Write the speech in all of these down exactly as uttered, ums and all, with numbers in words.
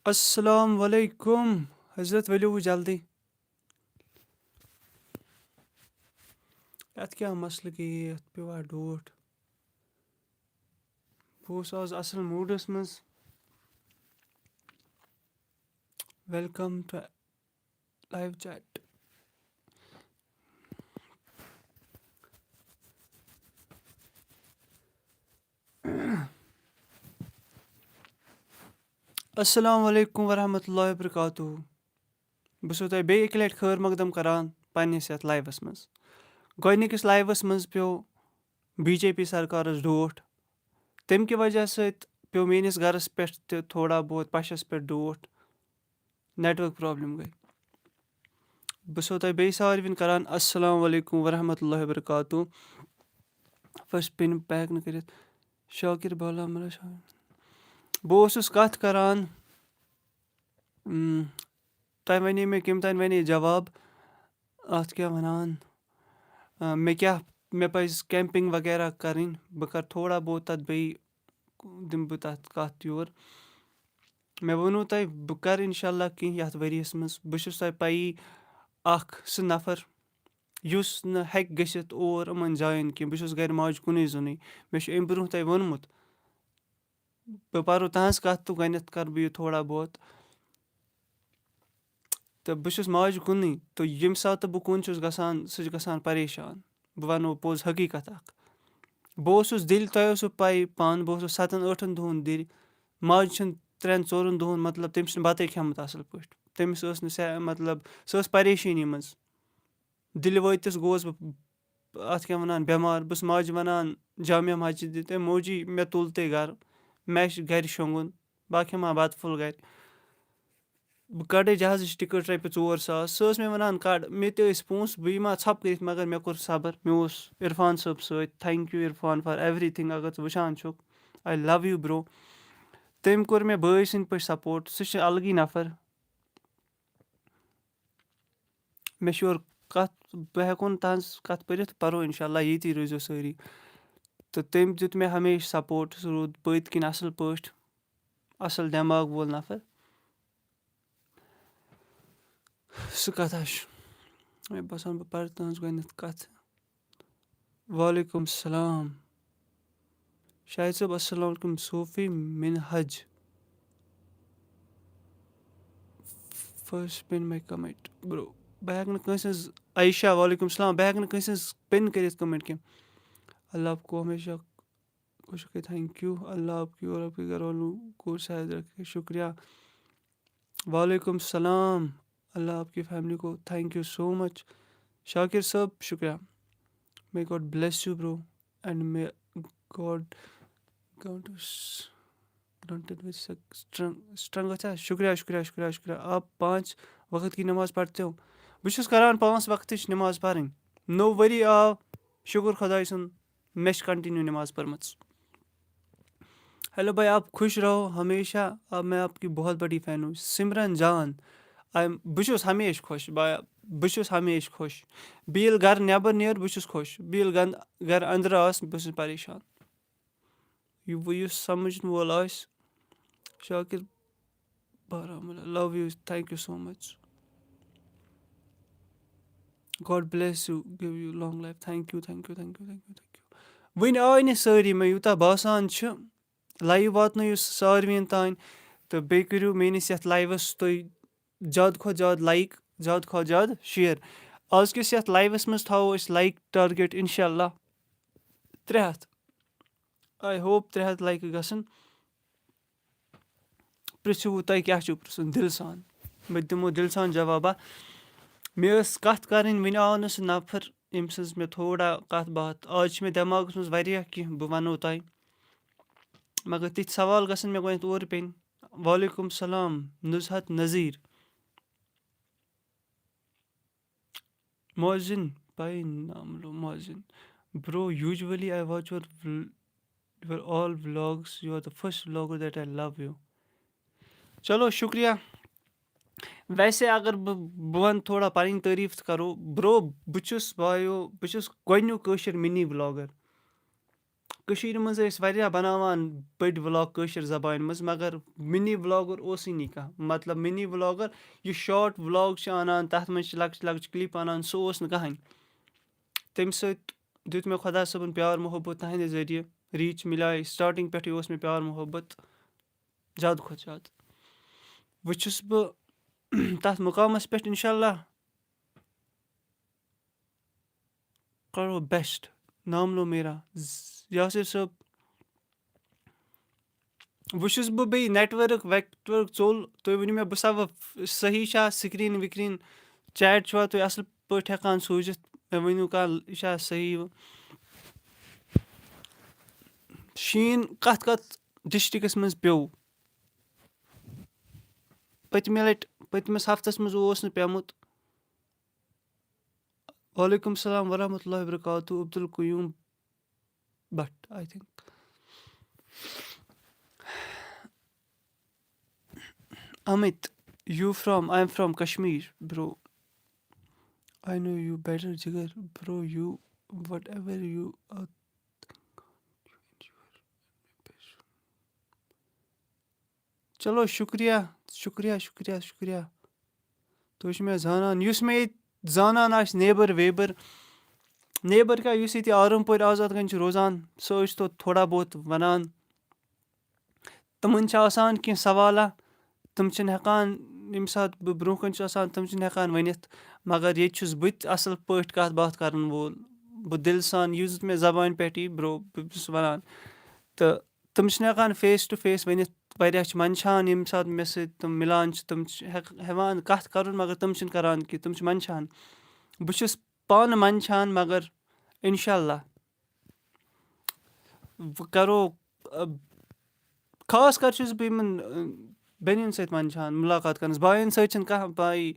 السلام علیکم حضرت، ؤلِو جلدی۔ یَتھ کیٛاہ مسلہٕ گٔیے؟ یَتھ پیوٚوا ڈوٹھ؟ بہٕ اوسُس آز اَصٕل موٗڈَس منٛز۔ Welcome to live chat. السلام علیکم ورحمۃ اللہ وبرکاتہ۔ بہٕ چھُسو تۄہہِ بیٚیہِ اَکہِ لَٹہِ خٲر مقدم کران پننِس یَتھ لایوَس منٛز۔ گۄڈٕنِکِس لایوَس منٛز پیوٚو بی جے پی سرکارَس ڈوٹھ۔ تَمہِ کہِ وجہ سۭتۍ پیوٚو میٛٲنِس گَرَس پٮ۪ٹھ تہِ تھوڑا بہت پَشَس پٮ۪ٹھ ڈوٹھ۔ نیٹورک پرابلم گٔے۔ بہٕ چھُسو تۄہہِ بیٚیہِ ساروِین کران السلام علیکم ورحمۃ اللہ وبرکاتہ۔ First pin back نہٕ کٔرِتھ۔ شاکر بالا ملا شاہ۔ بہٕ اوسُس کَتھ کران، اۭں، تۄہہِ وَنے مےٚ کٔمۍ تام وَنے جواب، اَتھ کیٛاہ وَنان، آ، مےٚ کیٛاہ، مےٚ پَزِ کیمپِنٛگ وغیرہ کَرٕنۍ، بہٕ کَرٕ تھوڑا بہت تَتھ بیٚیہِ، دِمہٕ بہٕ تَتھ کَتھ یور۔ مےٚ ووٚنوُ تۄہہِ، بہٕ کَرٕ اِنشاء اللہ کینٛہہ یَتھ ؤریَس منٛز۔ بہٕ چھُس تۄہہِ پَیی، اَکھ سُہ نفر یُس نہٕ ہیٚکہِ گٔژھِتھ اور یِمَن جایَن کینٛہہ۔ بہٕ چھُس گَرِ ماجہِ کُنُے زوٚنُے۔ مےٚ چھُ اَمہِ برونٛہہ تۄہہِ ووٚنمُت۔ بہٕ پَرو تُہٕنٛز کَتھ تہٕ گۄڈٕنٮ۪تھ کَرٕ بہٕ یہِ تھوڑا بہت۔ تہٕ بہٕ چھُس ماجہِ کُنُے، تہٕ ییٚمہِ ساتہٕ بہٕ کُن چھُس گژھان، سُہ چھُ گژھان پریشان۔ بہٕ وَنو پوٚز حقیٖقت اَکھ۔ بہٕ اوسُس دِلہِ، تۄہہِ اوسوُ پَے پانہٕ، بہٕ اوسُس سَتَن ٲٹھَن دۄہَن دِلہِ۔ ماجہِ چھُنہٕ ترٛٮ۪ن ژورَن دۄہَن، مطلب، تٔمِس چھُنہٕ بَتَے کھٮ۪مُت اَصٕل پٲٹھۍ۔ تٔمِس ٲس نہٕ سہ-، مطلب، سۄ ٲس پریشٲنی منٛز۔ دِلہِ وٲتِس گوس بہٕ، اَتھ کیٛاہ وَنان، بٮ۪مار۔ بہٕ چھُس ماجہِ وَنان، جامع مسجد دِ تٔمۍ موجی، مےٚ تُل تٔمۍ گَرٕ، مےٚ چھِ گَرِ شۄنٛگُن، بہٕ کھٮ۪مہٕ ہا بَتہٕ پھوٚل گَرِ۔ بہٕ کَڑٕ جہازٕچ ٹِکَٹ رۄپیہِ ژور ساس، سۄ ٲس مےٚ وَنان، "کَڑ۔" مےٚ تہِ ٲسۍ پونٛسہٕ، بہٕ یِمہٕ ہا ژھۄپہٕ کٔرِتھ، مگر مےٚ کوٚر صبر۔ مےٚ اوس عرفان صٲب سۭتۍ، thank you Irfan for everything، اگر ژٕ وٕچھان چھُکھ، I love you bro۔ تٔمۍ کوٚر مےٚ بٲے سٕنٛدۍ پٲٹھۍ سپوٹ، سُہ چھُ الگٕے نفر۔ مےٚ چھُ یورٕ کَتھ، بہٕ ہٮ۪کو نہٕ تَہَنٛز کَتھ پٔرِتھ، پَرو اِنشاء اللہ، ییٚتی روٗزِو سٲری۔ تہٕ تٔمۍ دیُت مےٚ ہمیشہِ سپوٹ، سُہ روٗد پٔتۍ کِنۍ اَصٕل پٲٹھۍ، اَصٕل دٮ۪ماغ وول نفر۔ سُہ کَتھ حظ چھُ؟ مےٚ باسان، بہٕ پَرٕ تُہٕنٛز گۄڈٕنٮ۪تھ کَتھ۔ وعلیکم السلام۔ شاہد صٲب، السلام علیکم۔ صوفی منہج۔ First pin my comment، bro۔ بہٕ ہٮ۪کہٕ نہٕ کٲنٛسہِ ہٕنٛز، عائشہ، وعلیکم السلام۔ بہٕ ہٮ۪کہٕ نہٕ کٲنٛسہِ ہٕنٛز پِن کٔرِتھ کمنٹ کینٛہہ۔ اللہ آپ کو ہمیشہ خوش رکھے، thank you۔ اللہ آپ کی اور آپ کے گھر والوں کو شاید رکھے، شکریہ۔ وعلیکم السلام۔ اللہ آپ کی فیملی کو، thank you so much۔ Shakir صٲب، شکریہ۔ May God bless you, bro, and may God grant us، granted with strength۔ شکریہ، شکریہ، شکریہ، شکریہ۔ آپ پانچ وقت کی نماز پڑھتے ہو؟ بہٕ چھُس کران پانٛژھ وقتٕچ نماز پرٕنۍ۔ نوٚو ؤری آو، شُکُر خۄداے سُنٛد، مےٚ چھِ continue نماز پٔرمٕژ۔ ہیلو بھائی، آپ خوش رہو ہمیشہ۔ آپ، میں آپ کی بہت بڑی فین ہوں۔ سمرن جان، I'm، بہٕ چھُس ہمیشہِ خۄش، بہٕ چھُس ہمیشہِ خۄش۔ بہٕ ییٚلہِ گرٕ نٮ۪بر نیرٕ، بہٕ چھُس خۄش۔ بہٕ ییٚلہِ گن-، گرٕ أنٛدرٕ آس، بہٕ چھُس پریشان۔ یہِ، یُس سمجھن وول آسہِ، شاکر Baramulla, love you, thank you so much۔ God bless you, give you long life۔ Thank you, thank you, thank you, thank you, thank you۔ وٕنہِ آے نہٕ سٲری، مےٚ یوٗتاہ باسان چھُ۔ لایِو واتنٲیِو ساروِیَن تام، تہٕ بیٚیہِ کٔرِو میٛٲنِس یَتھ لایِوَس تُہۍ زیادٕ کھۄتہٕ زیادٕ لایِک، زیادٕ کھۄتہٕ زیادٕ شِیَر۔ آز کِس یَتھ لایِوَس منٛز تھاوو أسۍ لایِک ٹارگیٹ اِنشاء اللہ ترٛےٚ ہَتھ۔ I hope ترٛےٚ ہَتھ لایِکہٕ گژھن۔ پرٛژھِو تۄہہِ کیٛاہ چھُو پرٛژھُن دِلہٕ سان، بہٕ دِمو دِلہٕ سان جوابا۔ مےٚ ٲس کَتھ کَرٕنۍ، وٕنہِ آو نہٕ سُہ نفر، ییٚمۍ سٕنٛز مےٚ تھوڑا کَتھ باتھ۔ آز چھِ مےٚ دٮ۪ماغَس منٛز واریاہ کینٛہہ بہٕ وَنو تۄہہِ، مگر تِتھۍ سوال گژھن مےٚ گۄڈٕنٮ۪تھ اورٕ پیٚنۍ۔ وعلیکم السلام Nuzhat Nazir. Mohsin, bhai, naam lo Mohsin. Bro, usually I watch your vl-, your all vlogs. You are the first vlogger that I love you. چلو، شُکریہ۔ ویسے اگر بہٕ، بہٕ وَنہٕ تھوڑا پَنٕنۍ تعریٖف تہِ کَرو، برو، بہٕ چھُس بایو، بہٕ چھُس گۄڈٕنیُک کٲشِر mini vlogger۔ کٔشیٖرِ منٛز ٲسۍ واریاہ بَناوان بٔڑۍ ولاگ کٲشِر زبانہِ منٛز، مگر مِنی ولاگر اوسُے نہٕ کانٛہہ۔ مطلب، مِنی ولاگر، یہِ شارٹ ولاگ چھِ اَنان، تَتھ منٛز چھِ لۄکٕٹۍ لۄکٕٹۍ کِلِپ اَنان، سُہ اوس نہٕ کٕہٕنۍ۔ تَمہِ سۭتۍ دیُت مےٚ خۄدا صٲبَن پیار محبت تُہٕنٛدِ ذٔریعہٕ، ریٖچ مِلے۔ سٹارٹِنٛگ پٮ۪ٹھٕے اوس مےٚ پیار محبت زیادٕ کھۄتہٕ زیادٕ۔ وۄنۍ چھُس بہٕ تَتھ مُقامَس پٮ۪ٹھ، اِنشاء اللہ، کرو بیسٹ۔ نام لو میرا۔ ز-، یاسر صٲب، وۄنۍ چھُس بہٕ بیٚیہِ نیٹورک ویٹورک ژوٚل، تُہۍ ؤنِو مےٚ، بہٕ سا وۄنۍ صحیح چھا سکرین وکرین، چیٹ چھُوا تُہۍ اصل پٲٹھۍ ہٮ۪کان سوٗزِتھ؟ مےٚ ؤنِو کانٛہہ، یہِ چھا صحیح؟ شیٖن کتھ کتھ ڈسٹرکٹس منٛز پیوٚو؟ پٔتمہِ لٹہِ، پٔتمِس ہفتس منٛز اوس نہٕ پیوٚمُت۔ وعلیکم السلام ورحمۃ اللہ وبرکاتہ، Abdul Qayyum Bhat, I think. Amit, you from? I am from Kashmir, bro. I know you better, Jigar. Bro, you, whatever you are. چلو، شُکریہ، شُکریہ، شُکریہ، شُکریہ۔ تُہۍ چھِو مےٚ زانان، یُس مےٚ ییٚتہِ زانان آسہِ، نیبر ویبر، نیبر کیٛاہ، یُس ییٚتہِ آرم پورِ آزاد گنج چھُ روزان، سُہ ٲسۍ تو تھوڑا بہت وَنان۔ تِمَن چھِ آسان کینٛہہ سوالہ، تِم چھِنہٕ ہٮ۪کان، ییٚمہِ ساتہٕ بہٕ برٛونٛہہ کَنہِ چھُس آسان، تِم چھِنہٕ ہٮ۪کان ؤنِتھ۔ مگر ییٚتہِ چھُس بہٕ تہِ اَصٕل پٲٹھۍ کَتھ باتھ کَرَن وول، بہٕ دِلہٕ سان، یُس مےٚ زبانہِ پٮ۪ٹھ یی، برٛو-، بہٕ چھُس وَنان۔ تہٕ تِم چھِنہٕ ہٮ۪کان فیس ٹُو فیس ؤنِتھ، واریاہ چھِ منٛدچھان ییٚمہِ ساتہٕ مےٚ سۭتۍ تِم مِلان چھِ، تِم چھِ ہٮ۪ک-، ہٮ۪وان کَتھ کَرُن، مگر تِم چھِنہٕ کَران کینٛہہ، تِم چھِ منٛدچھان۔ بہٕ چھُس پانہٕ منٛدچھان، مگر اِنشاء اللہ وۄنۍ کَرو، اَ، خاص کر چھُس بہٕ یِمَن، اَ، بیٚنٮ۪ن سۭتۍ منٛدچھان مُلاقات کَرنَس۔ بایَن سۭتۍ چھِنہٕ کانٛہہ پَیی۔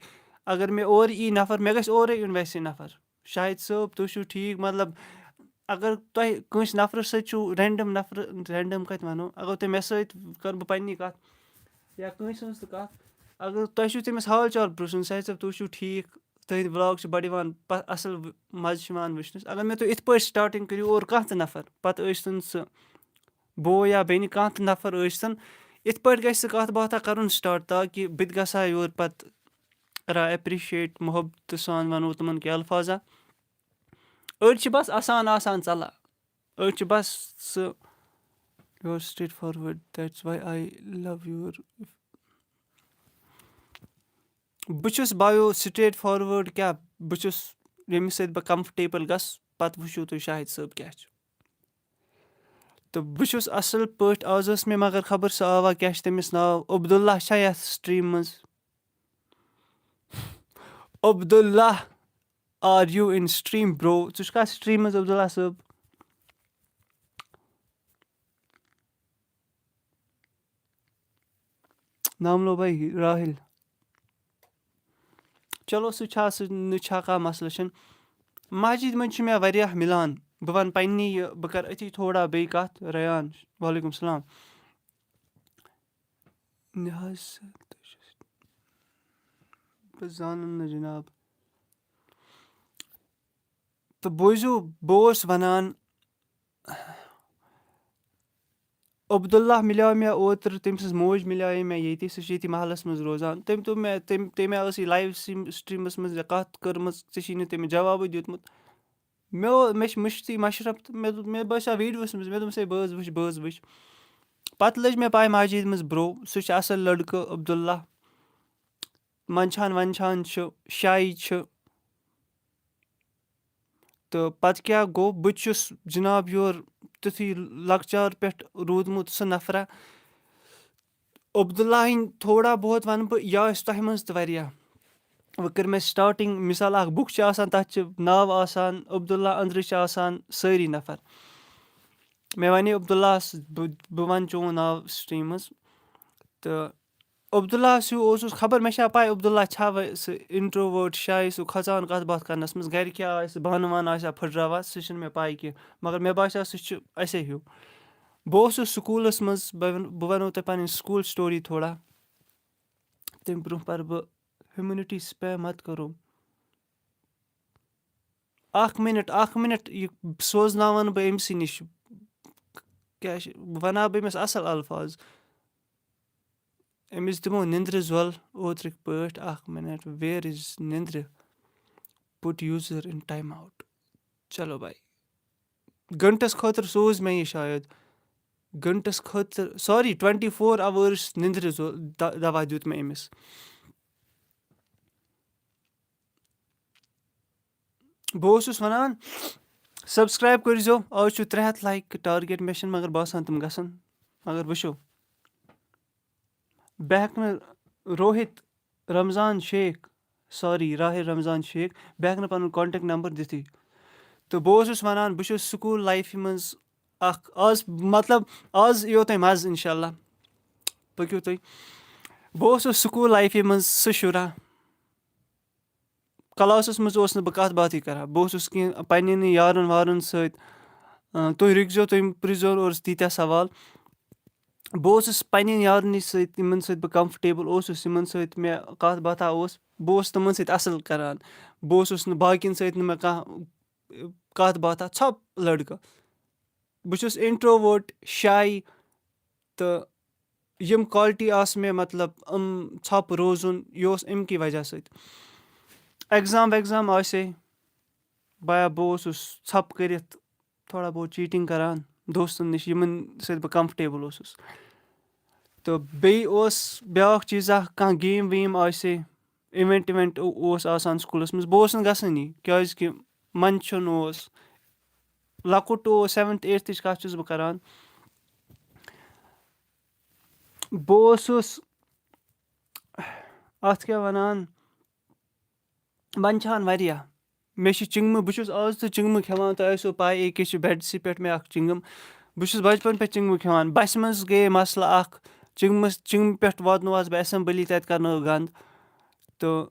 اگر مےٚ اورٕ یی نفر، مےٚ گژھِ اورَے یُن ویسے نفر۔ شاہد صٲب، تُہۍ چھِو ٹھیٖک؟ مطلب، اگر تۄہہِ کٲنٛسہِ نفرَس سۭتۍ چھُو، رینڈم نفر، رینڈم کَتہِ وَنو، اگر تُہۍ مےٚ سۭتۍ، کَرٕ بہٕ پنٛنی کَتھ، یا کٲنٛسہِ ہٕنٛز تہِ کَتھ، اگر تۄہہِ چھُو تٔمِس حال چال پرٛژھُن، "شاہد صٲب، تُہۍ چھُو ٹھیٖک؟" تُہٕنٛدۍ ولاگ چھِ بَڑٕ یِوان پ-، اَصٕل و-، مَزٕ چھُ یِوان وٕچھنَس۔ اگر مےٚ تُہۍ یِتھ پٲٹھۍ سٹارٹِنٛگ کٔرِو اورٕ کانٛہہ تہِ نفر، پَتہٕ ٲسۍتَن سُہ بوے یا بیٚنہِ، کانٛہہ تہِ نفر ٲسۍتَن، یِتھ پٲٹھۍ گژھِ سُہ کَتھ باتھا کَرُن سٹارٹ، تاکہِ بہٕ تہِ گژھٕ ہا یورٕ پَتہٕ کران ایپریشیٹ، محبتہٕ سان وَنو تِمَن کینٛہہ الفاظا۔ أڑۍ چھِ بس آسان آسان ژَلان، أڑۍ چھِ بس سُہ، you are straight forward, that's why I love your. بہٕ چھُس بایو سٹریٹ فاروٲڈ، کیٛاہ بہٕ چھُس، ییٚمِس سۭتۍ بہٕ کمفٲٹیبٕل گژھٕ، پَتہٕ وٕچھِو تُہۍ شاہد صٲب کیٛاہ چھُ۔ تہٕ بہٕ چھُس اَصٕل پٲٹھۍ، آز ٲس مےٚ مگر خبر سُہ آوا، کیٛاہ چھُ تٔمِس ناو، عبداللہ چھا یَتھ سٹریٖم منٛز؟ Abdullah, are you in stream, bro? ژٕ چھُکھا سٹریٖم منٛز، عبداللہ صٲب؟ ناملو بھائی راحل۔ چلو، سُہ چھا، سُہ نہٕ چھا کانٛہہ مسلہٕ چھُنہٕ۔ مسجد منٛز چھُ مےٚ واریاہ مِلان۔ بہٕ وَنہٕ پنٛنی یہِ، بہٕ کَرٕ أتھی تھوڑا بیٚیہِ کَتھ۔ ریان، وعلیکم السلام۔ نِہاز صٲب، تُہۍ چھِو، بہٕ زانَن نہٕ جِناب۔ تہٕ بوٗزِو، بہٕ اوسُس وَنان، عبداللہ مِلیو مےٚ اوترٕ، تٔمۍ سٕنٛز موج مِلیے مےٚ ییٚتی، سُہ چھِ ییٚتی محلَس منٛز روزان۔ تٔمۍ دوٚپ مےٚ، تٔمۍ، تٔمۍ مےٚ ٲس یہِ لایِو سِٹرٛیٖمَس منٛز کَتھ کٔرمٕژ، ژےٚ چھی نہٕ تٔمِس جوابٕے دیُتمُت۔ مےٚ او-، مےٚ چھِ مٔشتٕے مَشرف، تہٕ مےٚ دوٚپ، مےٚ باسیٛو ویٖڈیوَس منٛز، مےٚ دوٚپمَس، "ہے، بہٕ حظ وٕچھِ، بہٕ حظ وٕچھِ۔" پَتہٕ لٔج مےٚ پَے مسجد منٛز برو، سُہ چھُ اَصٕل لٔڑکہٕ عبداللہ، منٛدچھان ونٛدچھان چھُ، شاے چھُ۔ تہٕ پَتہٕ کیٛاہ گوٚو، بہٕ تہِ چھُس جِناب یورٕ تیُتھُے لۄکچار پٮ۪ٹھ روٗدمُت سُہ نفرا۔ عبداللہ ہٕنٛدۍ تھوڑا بہت وَنہٕ بہٕ، یا ٲسۍ تۄہہِ منٛز تہِ واریاہ۔ وۄنۍ کٔر مےٚ سٹارٹِنٛگ، مِثال اَکھ بُک چھِ آسان، تَتھ چھِ ناو آسان عبداللہ، أنٛدرٕ چھِ آسان سٲری نفر۔ مےٚ وَنے عبداللہَس، بہٕ، بہٕ وَنہٕ چون ناو سٹریٖم منٛز۔ تہٕ عبداللہَس ہیوٗ اوسُس، خبر مےٚ چھا پَے عبداللہ چھا وۄنۍ سُہ introvert، شاے، سُہ کھۄژان کَتھ باتھ کَرنَس منٛز، گَرِ کیٛاہ آسہِ، بانہٕ وانہٕ آسیا پھٕٹراوان، سُہ چھُنہٕ مےٚ پَے کینٛہہ۔ مگر مےٚ باسیٛو سُہ چھُ اَسے ہیوٗ۔ بہٕ اوسُس سکوٗلَس منٛز، بہٕ وَن-، بہٕ وَنو تۄہہِ پَنٕنۍ سکوٗل سٹوری تھوڑا۔ تَمہِ برٛونٛہہ پَرٕ بہٕ ہیوٗمَنِٹی، spam مَت کَرو۔ اَکھ مِنَٹ، اَکھ مِنَٹ، یہِ سوزناوَن بہٕ أمۍ سٕے نِش۔ کیٛاہ چھِ، بہٕ وَنہٕ ہا بہٕ أمِس اَصٕل الفاظ۔ أمِس دِمو نِندرِ زۄل اوترٕکۍ پٲٹھۍ۔ اَکھ minute, where is نِندرِ؟ Put user in time out. چلو بھائی، گھنٹَس خٲطرٕ سوٗز مےٚ یہِ شاید۔ گھنٹَس خٲطرٕ، sorry، twenty four hours نِندرِ زۄ-، دَ-، دَوا دیُت مےٚ أمِس۔ بہٕ اوسُس وَنان، subscribe کٔرۍزیو۔ آز چھُ ترٛےٚ ہَتھ like target، مےٚ چھِنہٕ مگر باسان تِم گژھن، مگر وٕچھو۔ بہٕ ہٮ۪کہٕ نہٕ روہِت رمضان شیخ، sorry، راہِل رمضان شیخ، بہٕ ہٮ۪کہٕ نہٕ پَنُن contact number دِتھٕے۔ تہٕ بہٕ اوسُس وَنان، بہٕ چھُس school lifeہِ منٛز اَکھ، آز، مطلب، آز یِیو تۄہہِ مَزٕ، اِنشاء اللہ۔ پٔکِو تُہۍ۔ بہٕ اوسُس school lifeہِ منٛز سُہ شُرا، کلاسَس منٛز اوس نہٕ بہٕ کَتھ باتھٕے کَران۔ بہٕ اوسُس کینٛہہ پنٛنٮ۪ن یارَن وارَن سۭتۍ، اَ، تُہۍ رُکزیو، تُہۍ پرٛژھزیو نہٕ اورٕ تیٖتیٛاہ سوال۔ بہٕ اوسُس پنٛنٮ۪ن یارَنٕے سۭتۍ، یِمَن سۭتۍ بہٕ comfortable اوسُس، یِمَن سۭتۍ مےٚ کَتھ باتھا اوس، بہٕ اوسُس تِمَن سۭتۍ اَصٕل کَران۔ بہٕ اوسُس نہٕ باقیَن سۭتۍ نہٕ مےٚ کانٛہہ کَتھ باتھا، ژھۄپ لٔڑکہٕ۔ بہٕ چھُس introvert، shy، تہٕ یِم quality آسہٕ مےٚ، مطلب، یِم ژھۄپہٕ روزُن، یہِ اوس اَمہِ کہِ وجہ سۭتۍ۔ exam وٮ۪گزام آسے، بایا، بہٕ اوسُس ژھۄپہٕ کٔرِتھ تھوڑا بہت cheating کران دوستن نِش، یِمن سۭتۍ بہٕ comfortable اوسُس۔ تہٕ بیٚیہِ اوس بیٛاکھ چیٖزا، کانٛہہ game ویم آسے، event event او-، اوس آسان schoolس منٛز، بہٕ اوسُس نہٕ گژھٲنی، کیٛازِ کہِ منٛدچھُن اوس۔ لۄکُٹ اوس، seventh eighthٕچ کَتھ چھُس بہٕ کران۔ بہٕ اوسُس، اَتھ کیٛاہ وَنان، منٛدچھان واریاہ۔ مےٚ چھِ چِنٛگمہٕ، بہٕ چھُس آز تہِ چِنٛگمہٕ کھٮ۪وان، تۄہہِ آسیو پَے، أکِس چھِ bed سٕے پٮ۪ٹھ مےٚ اَکھ چِنٛگٕم۔ بہٕ چھُس بَچپَن پٮ۪ٹھ چِنٛگمہٕ کھٮ۪وان۔ بَسہِ منٛز گٔیے مسلہٕ اَکھ، چِنٛگمَس، چِنٛگمہٕ پٮ۪ٹھ واتنووہَس بہٕ assembly، تَتہِ کَرنٲو گنٛد۔ تہٕ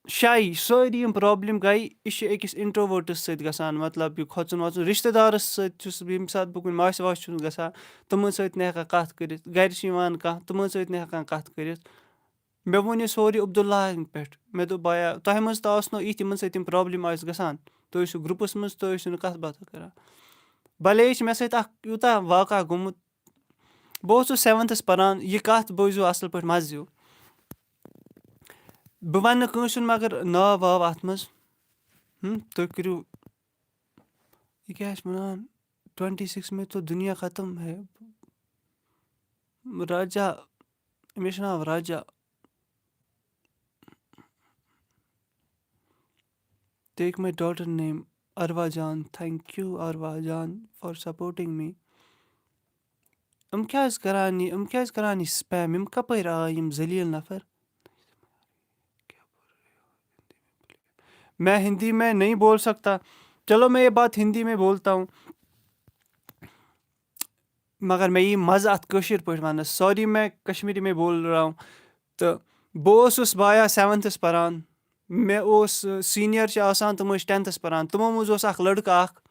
شاے، سٲری یِم problem گٔے، یہِ چھِ أکِس introvertس سۭتۍ گژھان، مطلب، یہِ کھۄژُن وۄژُن۔ رِشتہٕ دارَس سۭتۍ چھُس بہٕ، ییٚمہِ ساتہٕ بہٕ کُنہِ ماسہِ واسہِ چھُس گژھان، تِمَن سۭتۍ نہٕ ہٮ۪کان کَتھ کٔرِتھ، گَرِ چھِ یِوان کانٛہہ، تِمَن سۭتۍ نہٕ ہٮ۪کان کَتھ کٔرِتھ۔ مےٚ ووٚن یہِ سورُے عبداللہ ہَن پٮ۪ٹھ۔ مےٚ دوٚپ، "بایا، تۄہہِ منٛز تہِ آسنو یِتھۍ، یِمَن سۭتۍ یِم problem آسہِ گژھان۔ تُہۍ ٲسِو groupس منٛز، تُہۍ ٲسِو نہٕ کَتھ باتھ کَران۔" بَلے چھِ مےٚ سۭتۍ اَکھ یوٗتاہ واقعہ گوٚمُت۔ بہٕ اوسُس seventhس پَران، یہِ کَتھ بوٗزِو اَصٕل پٲٹھۍ، مَزٕ یِیو۔ بہٕ وَنہٕ نہٕ کٲنٛسہِ ہُنٛد مگر ناو واو اَتھ منٛز۔ ہُم، تُہۍ کٔرِو، یہِ کیٛاہ چھِ وَنان؟ Twenty six میں تو دنیا ختم ہے۔ راجا، مےٚ چھُ ناو راجا۔ Take my daughter name Arwa Jan. Thank you, Arwa Jan, for supporting me. یِم کیٛازِ کران یہِ، یِم کیٛازِ کران یہِ spam؟ یِم کَپٲرۍ آے یِم ذلیل نفر؟ میں ہندی میں نہیں بول سکتا۔ چلو، میں یہ بات ہندی میں بولتا ہوں۔ مگر مےٚ یی مَزٕ اَتھ کٲشِر پٲٹھۍ وَننَس۔ Sorry، میں کشمیری میں بول رہا ہوں۔ تہٕ بہٕ اوسُس بایا seventhس پَران۔ مےٚ اوس، senior چھِ آسان، تِم ٲسۍ tenthس پَران۔ تِمو منٛز اوس اَکھ لٔڑکہٕ اَکھ،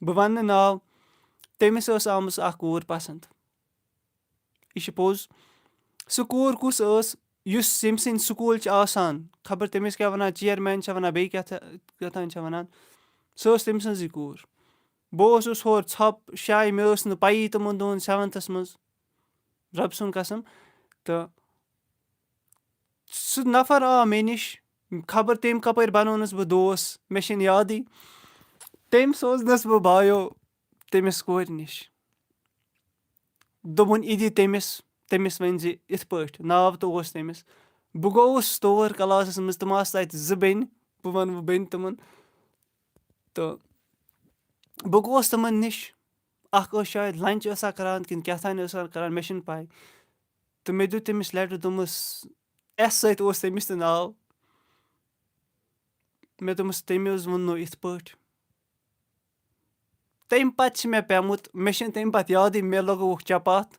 بہٕ وَنہٕ نہٕ ناو، تٔمِس ٲس آمٕژ اَکھ کوٗر پَسنٛد۔ یہِ چھِ پوٚز۔ سُہ کوٗر کُس ٲس، یُس ییٚمہِ سٕنٛدۍ school چھِ آسان، خبر تٔمِس کیٛاہ وَنان، chairman چھا وَنان، بیٚیہِ کیٛاہ تھا-، کیٛاہ تام چھا وَنان، سۄ ٲس تٔمۍ سٕنٛزٕے کوٗر۔ بہٕ اوسُس ہورٕ ژھۄپہٕ شاے، مےٚ ٲس نہٕ پَیی تِمَن دۄہَن seventhس منٛز، رۄبہٕ سُنٛد قسم۔ تہٕ سُہ نفر آو مےٚ نِش، خبر تٔمۍ کَپٲرۍ بَنوونَس بہٕ دوس، مےٚ چھِنہٕ یادٕے۔ تٔمۍ سوزنَس بہٕ بایو تٔمِس کورِ نِش۔ دوٚپُن، "یہِ دِ تٔمِس، تٔمِس ؤنۍ زِ یِتھ پٲٹھۍ"، ناو تہٕ اوس تٔمِس۔ بہٕ گوٚوُس تور classس منٛز، تِم آسہٕ تَتہِ زٕ بیٚنہِ، بہٕ وَنہٕ وۄنۍ بیٚنہِ تِمَن۔ تہٕ بہٕ گوٚوُس تِمَن نِش۔ اَکھ ٲس شاید lunch ٲسا کَران کِنہٕ کیٛاہ تام ٲسا کَران، مےٚ چھِنہٕ پَے۔ تہٕ مےٚ دیُت تٔمِس letter، دوٚپمَس، S سۭتۍ اوس تٔمِس تہِ ناو۔ مےٚ دوٚپمَس، تٔمۍ حظ ووٚننو یِتھ پٲٹھۍ۔ تَمہِ پَتہٕ چھِ مےٚ پیوٚمُت، مےٚ چھِنہٕ تَمہِ پَتہٕ یادٕے، مےٚ لَگووُکھ چپاتھ۔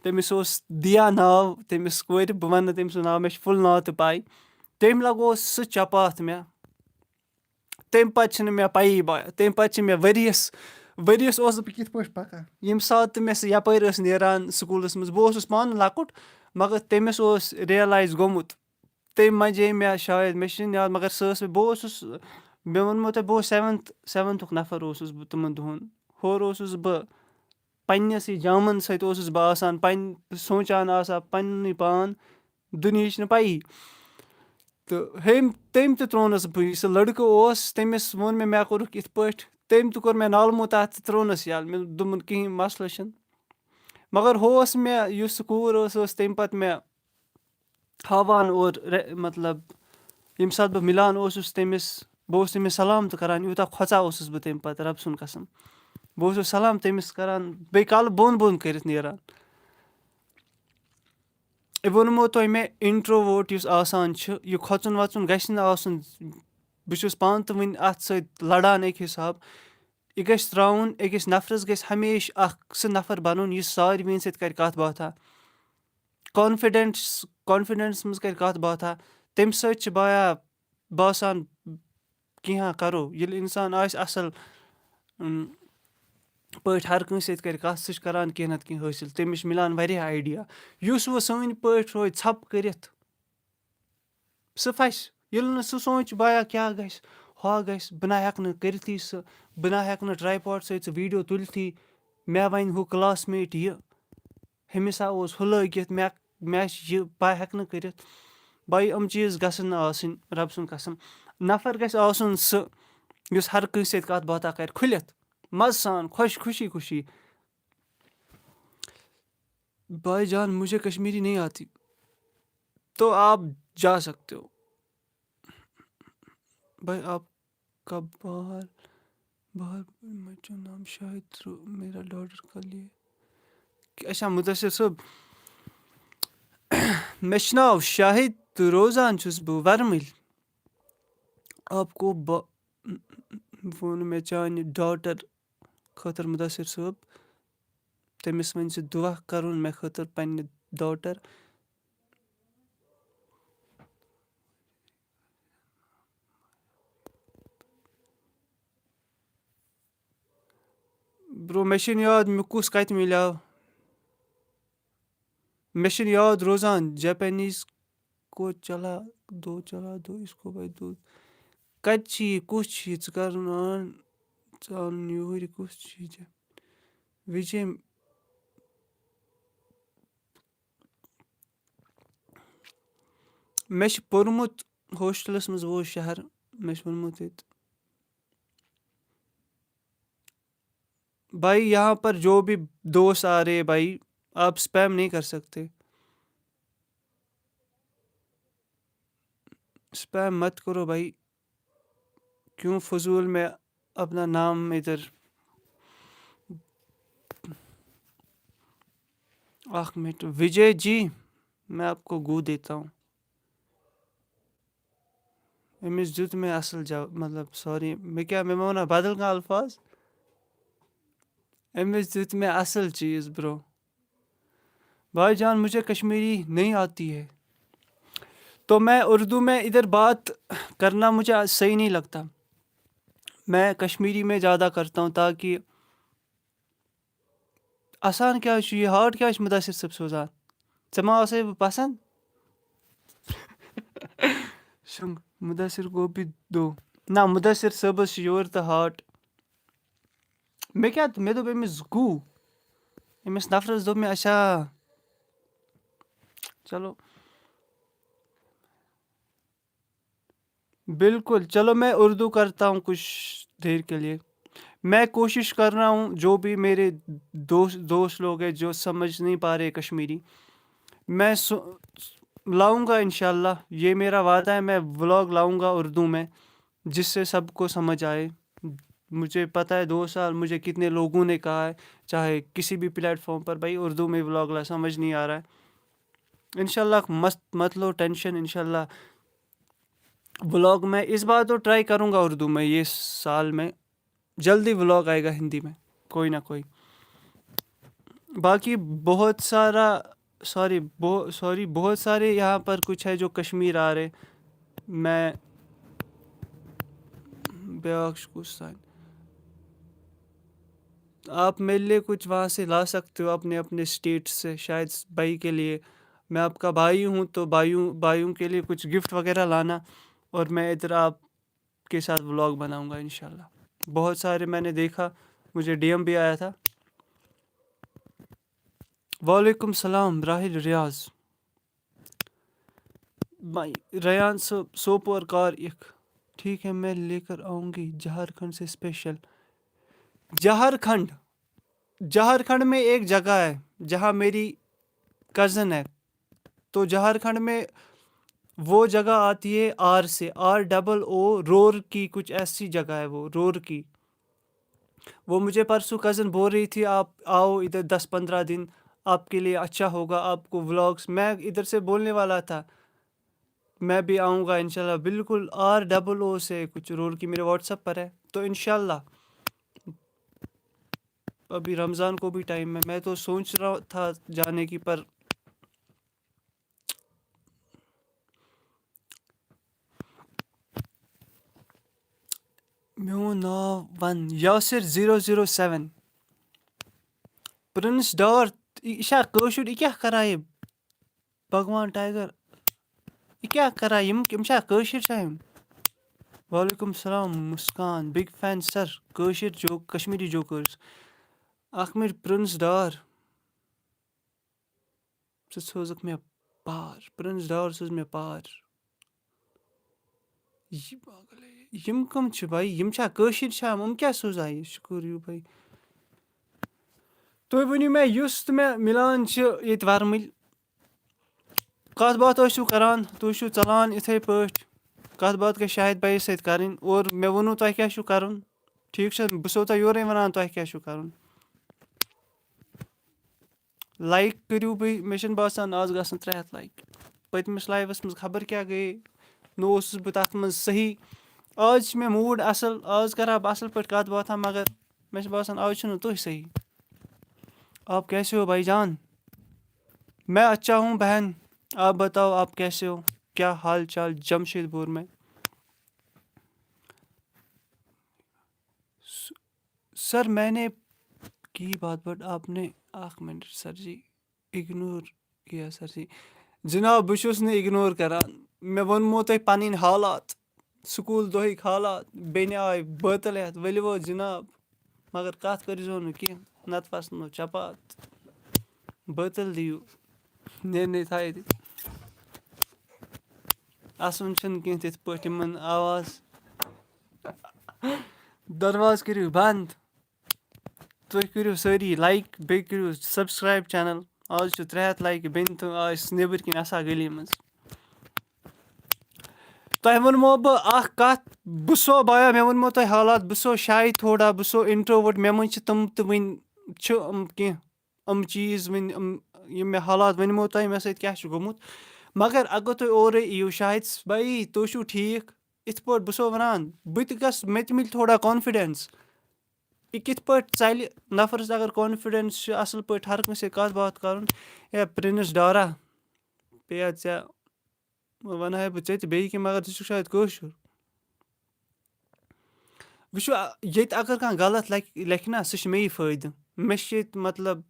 تٔمِس اوس دِیا ناو، تٔمِس کورِ، بہٕ وَنہٕ نہٕ تٔمۍ سُنٛد ناو، مےٚ چھِ full ناو تہِ پَے۔ تٔمۍ لَگوو سُہ چپاتھ مےٚ۔ تَمہِ پَتہٕ چھِنہٕ مےٚ پَیی، بہٕ، تَمہِ پَتہٕ چھِ مےٚ ؤریَس، ؤریَس اوسُس بہٕ کِتھ پٲٹھۍ پَکان۔ ییٚمہِ ساتہٕ تہٕ مےٚ سُہ یَپٲرۍ ٲس نیران schoolس منٛز، بہٕ اوسُس پانہٕ لۄکُٹ، مگر تٔمِس اوس realize گوٚمُت۔ تٔمۍ منٛجے مےٚ شاید، مےٚ چھِنہٕ یاد، مگر سۄ ٲس مےٚ، بہٕ اوسُس، مےٚ ووٚنمو تۄہہِ، بہٕ اوسُس seventh، seventhُک نفر اوسُس بہٕ تِمَن دۄہَن۔ ہورٕ اوسُس بہٕ پنٛنِسٕے جامَن سۭتۍ اوسُس بہٕ آسان، پنٛنہِ سونٛچان آسان پنٛنُے پان، دُنیہٕچ نہٕ پَیی۔ تہٕ ہیٚمۍ تٔمۍ تہِ ترٛوونَس بہٕ، یُس سُہ لٔڑکہٕ اوس، تٔمِس ووٚن مےٚ، مےٚ کوٚرُکھ یِتھ پٲٹھۍ، تٔمۍ تہِ کوٚر مےٚ نالمو تَتھ تہٕ ترٛوونَس یَلہٕ۔ مےٚ دوٚپُن، کِہیٖنۍ، مسلہٕ چھُنہٕ۔ مگر ہُہ اوس مےٚ، یُس سُہ کوٗر ٲس، سۄ ٲس تَمہِ پَتہٕ مےٚ ہاوان اورٕ رے-، مطلب، ییٚمہِ ساتہٕ بہٕ مِلان اوسُس تٔمِس، بہٕ اوسُس تٔمِس سلام تہٕ کران، یوٗتاہ کھۄژان اوسُس بہٕ تَمہِ پَتہٕ، رَب سُنٛد قسم۔ بہٕ اوسُس سلام تٔمِس کران، بیٚیہِ کَلہٕ بۄن بۄن کٔرِتھ نیران۔ ووٚنمو تۄہہِ مےٚ، introvert یُس آسان چھُ، یہِ کھۄژُن وۄژُن گژھِ نہٕ آسُن۔ بہٕ چھُس پانہٕ تہٕ وٕنہِ اَتھ سۭتۍ لڑان اَکہِ حساب۔ یہِ گژھِ ترٛاوُن، أکِس نفرَس گژھِ ہمیشہِ اَکھ سُہ نفر بَنُن، یُس ساروِیَن سۭتۍ کَرِ کَتھ باتھا۔ کانفِڈنس، کانفِڈنس منٛز کَرِ کَتھ باتھا۔ تَمہِ سۭتۍ چھِ بایا باسان، کینٛہہ کَرو۔ ییٚلہِ اِنسان آسہِ اَصٕل، اۭں، پٲٹھۍ ہر کٲنٛسہِ سۭتۍ کَرِ کَتھ، سُہ چھُ کَران کینٛہہ نَتہٕ کینٛہہ حٲصِل۔ تٔمِس چھِ مِلان واریاہ idea۔ یُس وۄنۍ سٲنۍ پٲٹھۍ روزِ ژھَپہٕ کٔرِتھ، سُہ پھَسہِ۔ ییٚلہِ نہٕ سُہ سونٛچہِ، بایا کیٛاہ گژھِ، ہۄ گژھِ، بہٕ نہ ہٮ۪کہٕ نہٕ کٔرِتھٕے سُہ، بہٕ نہ ہٮ۪کہٕ نہٕ tripod سۭتۍ سُہ video تُلتھٕے، مےٚ وَنہِ ہُہ classmate یہِ، ہُمِس ہا اوس ہُہ لٲگِتھ، مےٚ، مےٚ چھِ یہِ، بہٕ ہٮ۪کہٕ نہٕ کٔرِتھ۔ بھائی، یِم چیٖز گژھن نہٕ آسٕنۍ، رَب سُنٛد قسم۔ نفر گژھِ آسُن سُہ، یُس ہر کٲنٛسہِ سۭتۍ کَتھ باتھا کَرِ کھُلِتھ، مَزٕ سان، خۄش، خوشی خوشی۔ بھائی جان، مجھے کشمیری نہیں آتی، تو آپ جا سکتے ہو۔ بھائی، آپ کا باہر، باہر بچوں نام شاہد رو-، میرا ڈاٹر کا لیے۔ اچھا، مدثر صٲب، مےٚ چھُ ناو شاہد تہٕ روزان چھُس بہٕ ورمٕلۍ۔ آپ کو با-، ووٚن مےٚ چانہِ ڈاٹر خٲطرٕ، مدثر صٲب، تٔمِس ؤنۍ زِ دُعا کَرُن مےٚ خٲطرٕ پنٛنہِ ڈاٹر۔ برو، مےٚ چھِنہٕ یاد مےٚ کُس کَتہِ مِلیو۔ مےٚ چھِنہٕ یاد روزان، جاپانیٖز کو چلا دو، چلا دو، اس کو بھائی دو۔ کَتہِ چھِ یہِ؟ کُس چھِ یہِ؟ ژٕ کَر نہٕ آن، ژٕ اَن یوٗرۍ، یہِ کُس چھِ یہِ ژےٚ؟ وِجے، مےٚ چھُ پوٚرمُت ہوسٹلَس منٛز، وہ شہر، مےٚ چھُ ووٚنمُت ییٚتہِ۔ بھائی، یہاں پر جو بھی دوست آ رہے ہیں بھائی، آپ spam نہیں کر سکتے۔ Spam مت کرو بھائی، کیوں فضول میں اپنا نام ادھر۔ اکھ منٹ، وجے جی، میں آپ کو گو دیتا ہوں۔ أمِس دیُت مےٚ اَصٕل جواب، مطلب، sorry، مےٚ کیٛاہ، مےٚ ما وَنان بدل کانٛہہ الفاظ؟ أمِس دیُت مےٚ اَصٕل چیٖز، bro۔ بھائی جان، مجھے کشمیری نہیں آتی ہے، تو میں اردو میں ادھر بات کرنا مجھے صحیح نہیں لگتا۔ میں کشمیری میں زیادہ کرتا ہوں، تاکہ آسان کیٛاہ چھُ یہِ؟ Heart کیٛاہ چھُ مُدثر صٲب سوزان؟ ژےٚ ما آسے بہٕ پسنٛد؟ شنٛگ، مُدثر گوٚو بہٕ دو۔ نہ، مُدثر صٲبَس چھُ یورٕ تہٕ heart۔ مےٚ کیٛاہ، مےٚ دوٚپ أمِس گوٗ۔ أمِس نفرَس دوٚپ مےٚ، اچھا، چلو۔ بالکل، چلو میں اردو کرتا ہوں کچھ دیر کے لیے۔ میں کوشش کر رہا ہوں، جو بھی میرے دوست، دوست لوگ ہیں جو سمجھ نہیں پا رہے کشمیری، میں سو-، لاؤں گا انشاءاللہ، یہ میرا وعدہ ہے، میں ولاگ لاؤں گا اردو میں، جس سے سب کو سمجھ آئے۔ مجھے پتہ ہے دو سال مجھے کتنے لوگوں نے کہا ہے، چاہے کسی بھی پلیٹ فارم پر، بھائی اردو میں ولاگ لا، سمجھ نہیں آ رہا ہے۔ انشاءاللہ مت، مت لو ٹینشن، انشاءاللہ ولاگ میں اس بار تو ٹرائی کروں گا اردو میں، یہ سال میں جلدی ولاگ آئے گا ہندی میں، کوئی نہ کوئی۔ باقی بہت سارا، سوری، بہت، سوری، بہت سارے یہاں پر کچھ ہے جو کشمیر آ رہے۔ میں بیاکھ چھُس سان۔ آپ میرے لیے کچھ وہاں سے لا سکتے ہو، اپنے، اپنے اسٹیٹ سے، شاید بھائی کے لیے۔ میں آپ کا بھائی ہوں، تو بھائیوں، بھائیوں کے لیے کچھ گفٹ وغیرہ لانا، اور میں ادھر آپ کے ساتھ ولاگ بناؤں گا انشاءاللہ۔ بہت سارے میں نے دیکھا، مجھے ڈی ایم بھی آیا تھا۔ وعلیکم السلام راحل ریاض. بھائی، ریان صٲب، سوپور کار اِکھ؟ ٹھیک ہے، میں لے کر آؤں گی جھارکھنڈ سے اسپیشل۔ جھارکھنڈ، جھارکھنڈ میں ایک جگہ ہے جہاں میری کزن ہے، تو جھارکھنڈ میں وہ جگہ آتی ہے آر سے، آر ڈبل او، رور کی کچھ ایسی جگہ ہے وہ، رور کی۔ وہ مجھے پرسوں کزن بول رہی تھی، آپ آؤ ادھر دس پندرہ دن، آپ کے لیے اچھا ہوگا، آپ کو ولاگز، میں ادھر سے بولنے والا تھا، میں بھی آؤں گا انشاءاللہ۔ بالکل، آر ڈبل او سے کچھ رور کی میرے واٹس ایپ پر ہے، تو انشاءاللہ ابھی رمضان کو بھی ٹائم ہے۔ میں تو سوچ رہا تھا جانے کی، پر میون ناو ون یاسر زیٖرو زیٖرو سیون۔ پرنس ڈار، یہِ چھا کٲشُر؟ یہِ کیٛاہ کران یہِ؟ بھگوان ٹائیگر، یہِ کیٛاہ کران؟ یِم، یِم چھا کٲشِر چھا یِم؟ وعلیکم السلام مسکان، بگ فین سر، کٲشِر جوک، کشمیری جوکٲرٕس۔ اکھ منٹ، پرنس ڈار، ژٕ سوزُکھ مےٚ پار، پرنس ڈار سوز مےٚ پار۔ یہِ پاگل ہے۔ یِم کٕم چھِ بھائی؟ یِم چھا کٲشِر چھا؟ یِم کیٛاہ سوزان یہِ؟ شُکُر یوٗ بھائی۔ تُہۍ ؤنِو مےٚ، یُس تہٕ مےٚ مِلان چھِ ییٚتہِ ورمٕلۍ، کَتھ باتھ ٲسِو کران، تُہۍ چھِو ژَلان یِتھَے پٲٹھۍ۔ کَتھ باتھ گژھِ شاہد بھائی سۭتۍ کَرٕنۍ، اور مےٚ ووٚنوُ تۄہہِ کیٛاہ چھُو کَرُن۔ ٹھیٖک چھا؟ بہٕ چھُسو تۄہہِ یورَے وَنان تۄہہِ کیٛاہ چھُو کَرُن۔ لایک کٔرِو، بیٚیہِ مےٚ چھُنہٕ باسان آز گژھن ترٛےٚ ہَتھ لایک۔ پٔتمِس لایوَس منٛز خبر کیٛاہ گٔیے، نہ اوسُس بہٕ تَتھ منٛز صحیح۔ آز چھِ مےٚ موٗڈ اَصٕل، آز کَرٕ ہا بہٕ اَصٕل پٲٹھۍ کَتھ باتھا، مگر مےٚ چھُ باسان آز چھُنہٕ تُہۍ صحیح۔ آپ کیسے ہو بھائی جان؟ میں اچھا ہوں بہن، آپ بتاؤ آپ کیسے ہو؟ کیا حال چال جمشید پور میں؟ س-، سر میں نے کی بات، بٹ آپ نے، اکھ منٹ سر جی، اگنور کیا سر جی؟ جناب، بہٕ چھُس نہٕ اگنور کران۔ مےٚ ووٚنمو تۄہہِ پنٕنۍ حالات، سکوٗل دۄہٕکۍ حالات، بیٚنہِ آے بٲتل ہٮ۪تھ، ؤلِو حظ جناب، مگر کتھ کٔرۍزیو نہٕ کینٛہہ، نتہٕ پھسنو چپات۔ بٲتل دِیِو، نیرنے تھایہِ تہِ۔ آسُن چھُنہٕ کینٛہہ تِتھ پٲٹھۍ یِمن آواز۔ دروازٕ کٔرِو بنٛد۔ تُہۍ کٔرِو سٲری لایک، بیٚیہِ کٔرِو سبسکرایب چینل۔ آز چھُ ترٛےٚ ہَتھ لایکہٕ، بیٚنہِ تہٕ آسہِ نیٚبٕرۍ کِنۍ آسان گلی منٛز۔ تۄہہِ ووٚنمو بہٕ اکھ کتھ، بہٕ سو بایا، مےٚ ووٚنمو تۄہہِ حالات، بہٕ سو شاے تھوڑا، بہٕ سو انٹروورٹ، مےٚ منٛز چھِ تِم تہِ وٕنۍ چھِ یِم کینٛہہ یِم چیٖز وٕنۍ یِم، یِم مےٚ حالات ؤنمو تۄہہِ مےٚ سۭتۍ کیٛاہ چھُ گوٚمُت۔ مگر اگر تُہۍ اورَے یِیِو شاہد بایی، تُہۍ چھُو ٹھیٖک، یِتھ پٲٹھۍ بہٕ سو وَنان، بہٕ تہِ گژھٕ، مےٚ تہِ مِلہِ تھوڑا کانفِڈٮ۪نٕس۔ یہِ کِتھ پٲٹھۍ ژَلہِ نفرَس اگر کانفِڈٮ۪نٕس چھُ اَصٕل پٲٹھۍ ہر کٲنٛسہِ سۭتۍ کَتھ باتھ کَرُن؟ ہے پرنس ڈارا، پیٚیا ژےٚ وَنہٕ ہاے بہٕ ژےٚ تہِ بیٚیہِ کینٛہہ، مگر ژٕ چھُکھ شاید کٲشُر۔ وٕچھِو، آ، ییٚتہِ اگر کانٛہہ غلط لیکھِ، لیکھِ نا، سُہ چھُ مےٚ یی فٲیدٕ۔ مےٚ چھِ ییٚتہِ مطلب،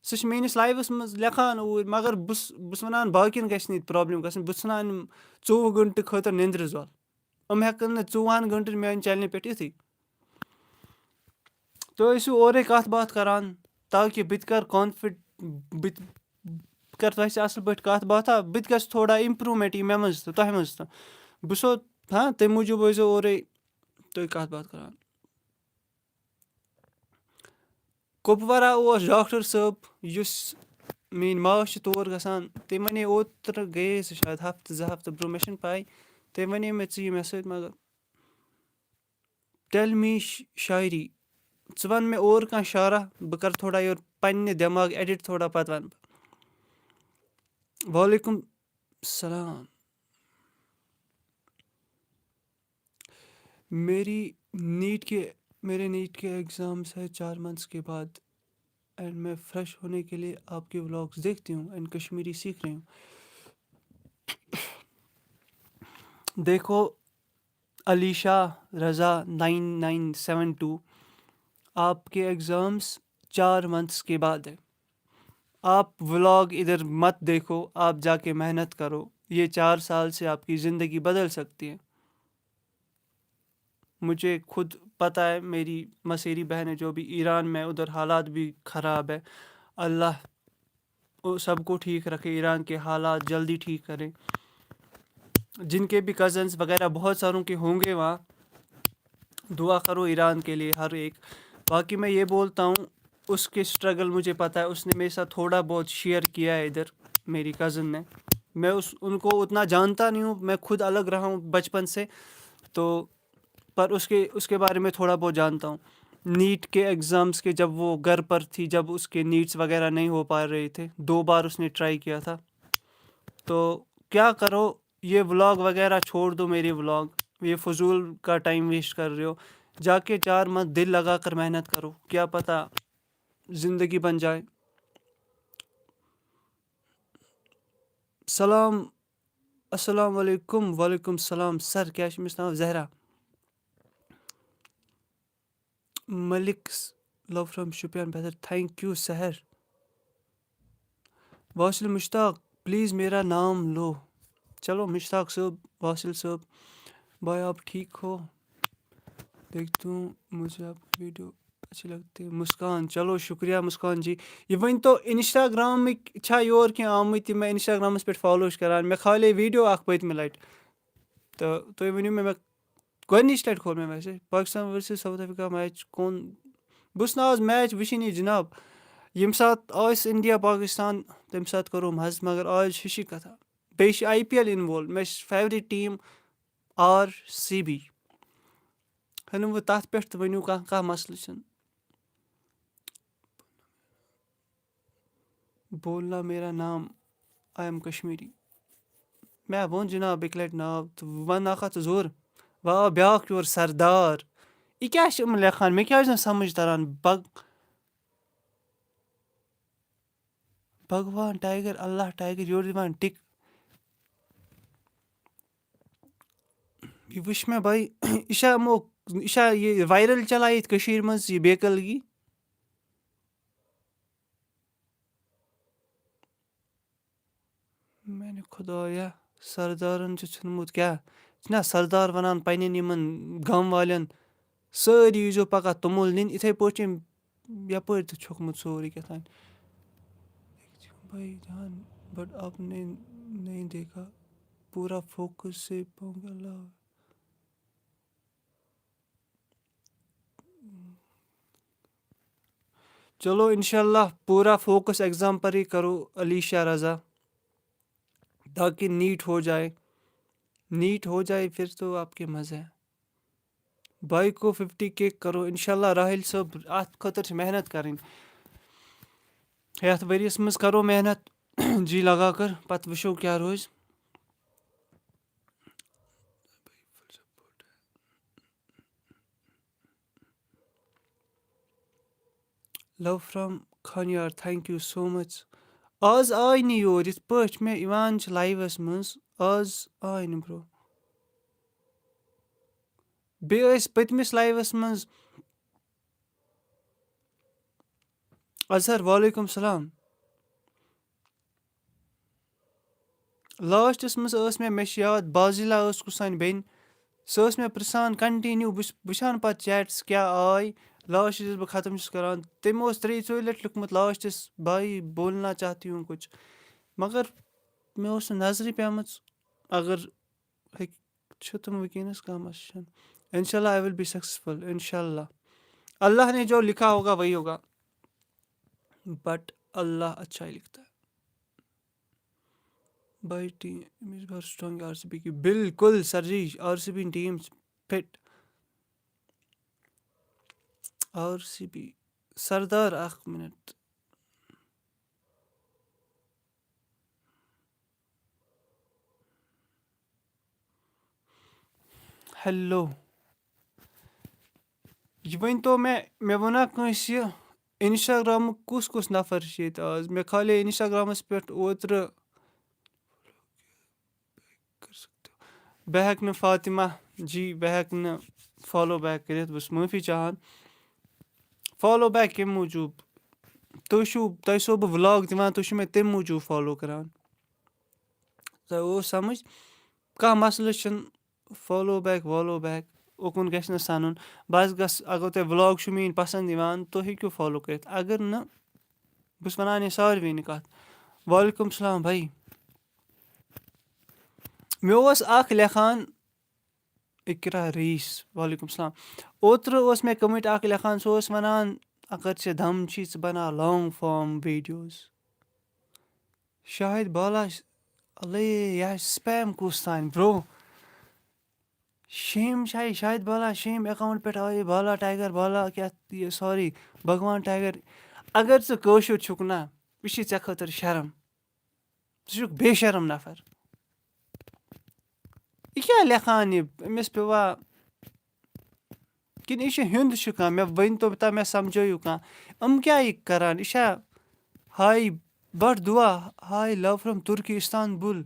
سُہ چھُ میٛٲنِس لایفَس منٛز لیکھان اوٗرۍ، مگر بہٕ چھُس، بہٕ چھُس وَنان باقیَن گژھِ نہٕ ییٚتہِ پرٛابلِم گژھٕنۍ۔ بہٕ ژھٕنان یِم ژوٚوُہ گٲنٛٹہٕ خٲطرٕ نِندرِ زوٚل۔ یِم ہٮ۪کَن نہٕ ژوٚوُہَن گٲنٛٹَن میٛانہِ چَنلہِ پٮ۪ٹھ یِتھٕے۔ تُہۍ ٲسِو اورَے کَتھ باتھ کَران، تاکہِ بہٕ تہِ کَرٕ کانفِڈ-، بہٕ تہِ کَرٕ تۄہہِ سۭتۍ اَصٕل پٲٹھۍ کَتھ باتھا، بہٕ تہِ گژھٕ تھوڑا اِمپرٛوٗمٮ۪نٛٹ یی مےٚ منٛز تہٕ تۄہہِ منٛز تہٕ۔ بہٕ چھُسو، ہاں، تَمہِ موٗجوٗب ٲسۍزیو اورَے تُہۍ کَتھ باتھ کَران۔ کُپوارہ اوس ڈاکٹر صٲب، یُس میٛٲنۍ ماس چھِ تور گژھان، تٔمۍ وَنے اوترٕ گٔیے سُہ شاید ہفتہٕ زٕ ہفتہٕ برٛونٛہہ، مےٚ چھَنہٕ پَے۔ تٔمۍ وَنے مےٚ ژٕ یہِ مےٚ سۭتۍ، مگر tell me ش-، شاعری۔ ژٕ وَن مےٚ اور کانٛہہ شعرا، بہٕ کَرٕ تھوڑا یورٕ پنٛنہِ دٮ۪ماغ edit تھوڑا، پَتہٕ وَنہٕ بہٕ۔ وعلیکم السلام۔ میری نیٹ کے، میرے نیٹ کے ایگزامز ہے چار منتھس کے بعد، اینڈ میں فریش ہونے کے لیے آپ کے ولاگز دیکھتی ہوں اینڈ کشمیری سیکھ رہی ہوں۔ دیکھو، علیشا رضا نائن نائن سیون ٹو، آپ کے ایگزامز چار منتھس کے بعد ہے۔ آپ ولاگ ادھر مت دیکھو، آپ جا کے محنت کرو، یہ چار سال سے آپ کی زندگی بدل سکتی ہے۔ مجھے خود پتہ ہے، میری مسیری بہن ہے جو بھی ایران میں، ادھر حالات بھی خراب ہے۔ اللہ سب کو ٹھیک رکھے، ایران کے حالات جلدی ٹھیک کریں۔ جن کے بھی کزنس وغیرہ بہت ساروں کے ہوں گے وہاں، دعا کرو ایران کے لیے ہر ایک۔ باقی میں یہ بولتا ہوں، اس کے اسٹرگل مجھے پتہ ہے، اس نے میرے ساتھ تھوڑا بہت شیئر کیا ہے ادھر، میری کزن نے۔ میں اس ان کو اتنا جانتا نہیں ہوں، میں خود الگ رہا ہوں بچپن سے، تو پر اس کے اس کے بارے میں تھوڑا بہت جانتا ہوں۔ نیٹ کے ایگزامس کے، جب وہ گھر پر تھی، جب اس کے نیٹس وغیرہ نہیں ہو پا رہے تھے، دو بار اس نے ٹرائی کیا تھا۔ تو کیا کرو، یہ ولاگ وغیرہ چھوڑ دو، میری ولاگ، یہ فضول کا ٹائم ویسٹ کر رہے ہو۔ جا کے چار مت دل لگا کر محنت کرو، کیا پتہ زندگی بن جائے۔ سلام، السلام علیکم۔ وعلیکم السلام سر، کیٛاہ چھُ أمِس ناو؟ زہرا۔ ملک، love from شُپین۔ بہتر، thank you سحر۔ واصل مشتاق، پلیز میرا نام لو۔ چلو مشتاق صٲب، واصل صٲب، بھائی آپ ٹھیک ہو؟ دیکھتا ہوں، مجھے آپ کی ویڈیو اچھی لگتی ہے۔ مسکان، چلو شکریہ مسکان جی۔ یہِ ؤنۍ تو، انسٹاگرامٕکۍ چھا یور کینٛہہ آمٕتۍ یِم مےٚ انسٹاگرامس پٮ۪ٹھ فالو چھِ کران؟ مےٚ کھالے ویڈیو اکھ پٔتمہِ لٹہِ، تہٕ تُہۍ ؤنِو مےٚ، مےٚ گۄڈٕنِچ لٹہِ کھول مےٚ ویسے Pakistan versus South Africa match. کون؟ بہٕ چھُس نہٕ آز میچ وٕچھٲنی جناب۔ ییٚمہِ ساتہٕ آسہِ انڈیا پاکستان، تمہِ ساتہٕ کرو مزٕ، مگر آز چھِ ہِشی کتھا۔ بیٚیہِ چھِ آی پی ایل انوالو، مےٚ چھِ favourite team R C B. ہنو وۄنۍ تتھ پٮ۪ٹھ تہِ ؤنِو کانٛہہ، کانٛہہ مسلہٕ چھُنہٕ۔ بولنا میرا نام، آئی ایم کشمیری۔ مےٚ ووٚن جناب اَکہِ لٹہِ ناو تہٕ وۄنۍ اکھ اَتھ زور۔ وۄنۍ آو بیٛاکھ یور سردار۔ یہِ کیٛاہ چھِ یِم لیکھان؟ مےٚ کیٛازِ نہٕ سمجھ تران؟ بگ-، بھگوان ٹائیگر، اللہ ٹائیگر، یورٕ دِوان ٹِک۔ یہِ وٕچھ مےٚ بھائی، یہِ چھا یِمو، یہِ چھا یہِ وائرل چلان ییٚتہِ کٔشیٖرِ منٛز یہِ بے قلگی؟ میانہِ خدایا، سردارن چھُ ژھُنمُت کیٛاہ؟ چھِنہ سردار ونان پننٮ۪ن یِمن گام والٮ۪ن، سٲری ییٖزیو پگاہ توٚمُل نِنہِ، یِتھے پٲٹھۍ چھِ أمۍ یپٲرۍ تہِ چھوٚکمُت سورُے کیٛاہ تام۔ بھائی جان، but آپ نے نہیں دیکھا، پورا فوکس سے پونگا لا۔ چلو انشاءاللہ پورا فوکس ایگزام پر ہی کرو علی شاہ رضا، تاکہ نیٹ ہو جائے۔ نیٹ ہو جائے پھر تو آپ کے مزے ہیں۔ بھائی کو ففٹی کے کرو انشاءاللہ۔ راحل صٲب، اتھ خٲطرٕ چھِ محنت کرٕنۍ۔ یتھ ؤریس منٛز کرو محنت جی لگا کر، پتہٕ وٕچھو کیٛاہ روزِ۔ Love from Khanyar, thank you so much۔ آز آے نہٕ یور، یِتھ پٲٹھۍ مےٚ یِوان چھِ لایوَس منٛز، آز آے نہٕ برو۔ بیٚیہِ ٲسۍ پٔتمِس لایوَس منٛز اظہر، وعلیکم السلام۔ لاسٹَس منٛز ٲس مےٚ، مےٚ چھِ یاد، بازِلا ٲس کُس سانہِ بیٚنہِ، سۄ ٲس مےٚ پرٛژھان کنٹِنیوٗ، بہٕ چھُس وٕچھان پَتہٕ چیٹس کیٛاہ آے، لاسٹَس ییٚلہِ بہٕ ختم چھُس کَران، تٔمۍ اوس ترٛیٚیہِ ژورِ لَٹہِ لیوٚکھمُت لاسٹَس، بھائی بولنا چاہتی ہوں کچھ، مگر مےٚ اوس نہٕ نظرِ پیٚمٕژ، اگر ہیٚکہِ چھُ تِم وٕنکیٚنَس کانٛہہ مسلہٕ چھُنہٕ۔ انشاءاللہ I will be successful، انشاءاللہ۔ اللہ نے جو لکھا ہوگا وہی ہوگا، but اللہ اچھا ہی لکھتا ہے۔ بھائی team is very strong R C B کی، بالکل sir ji, R C B team fit. R C B سردار، اکھ منٹ۔ ہیلو، یہِ ؤنۍ تو مےٚ، مےٚ ووٚنا کٲنٛسہِ انسٹاگرامُک کُس کُس نفر چھُ ییٚتہِ آز؟ مےٚ کھالے انسٹاگرامس پٮ۪ٹھ اوترٕ، بہٕ ہیٚکہٕ نہٕ فاطمہ جی، بہٕ ہیٚکہٕ نہٕ فالو بیک کٔرِتھ، بہٕ چھُس معٲفی چاہان۔ فالو بیک کَمہِ موٗجوٗب؟ تُہۍ چھِو، تۄہہِ چھُسو بہٕ ولاگ دِوان، تُہۍ چھِو مےٚ تَمہِ موٗجوٗب فالو کران۔ تۄہہِ اوس سمجھ؟ کانٛہہ مسلہٕ چھُنہٕ، فالو بیک والو بیک اُکُن گژھِ نہٕ سَنُن۔ بس گژھ، اگر تۄہہِ ولاگ چھُ میٛٲنۍ پسنٛد یِوان، تُہۍ ہیٚکِو فالو کٔرِتھ، اگر نہٕ، بہٕ چھُس وَنان یہِ ساروِیَنٕے کَتھ، وعلیکم السلام بھائی۔ مےٚ اوس اکھ لیکھان، اقرا رئیس، وعلیکم السلام۔ اوترٕ اوس مےٚ کمنٹ اکھ لیکھان، سُہ اوس ونان، اگر ژےٚ دم چھی، ژٕ بناو لانگ فارم ویڈیوز۔ شاہد بالا، اللہ، یہِ آسہِ سپیم کُس تام، برو۔ شیم چھا یہِ شاہد بالا، شیم اکاؤنٹ پٮ۪ٹھ آو یہِ بالا ٹائیگر، بالا کیٛاہ یہِ، سوری، بھگوان ٹائیگر۔ اگر ژٕ کٲشُر چھُکھ نا، یہِ چھِ ژےٚ خٲطرٕ شرم۔ ژٕ چھُکھ بے شرم نفر۔ یہِ کیٛاہ لیکھان یہِ؟ أمِس پیٚوا، کِنہٕ یہِ چھُ ہیوٚنٛد چھُ کانٛہہ؟ مےٚ ؤنۍ تو تہٕ مےٚ سمجھٲیِو کانٛہہ۔ یِم کیٛاہ یہِ کران؟ یہِ چھا ہاے بٹ دُعا، ہاے love from Turkey Istanbul.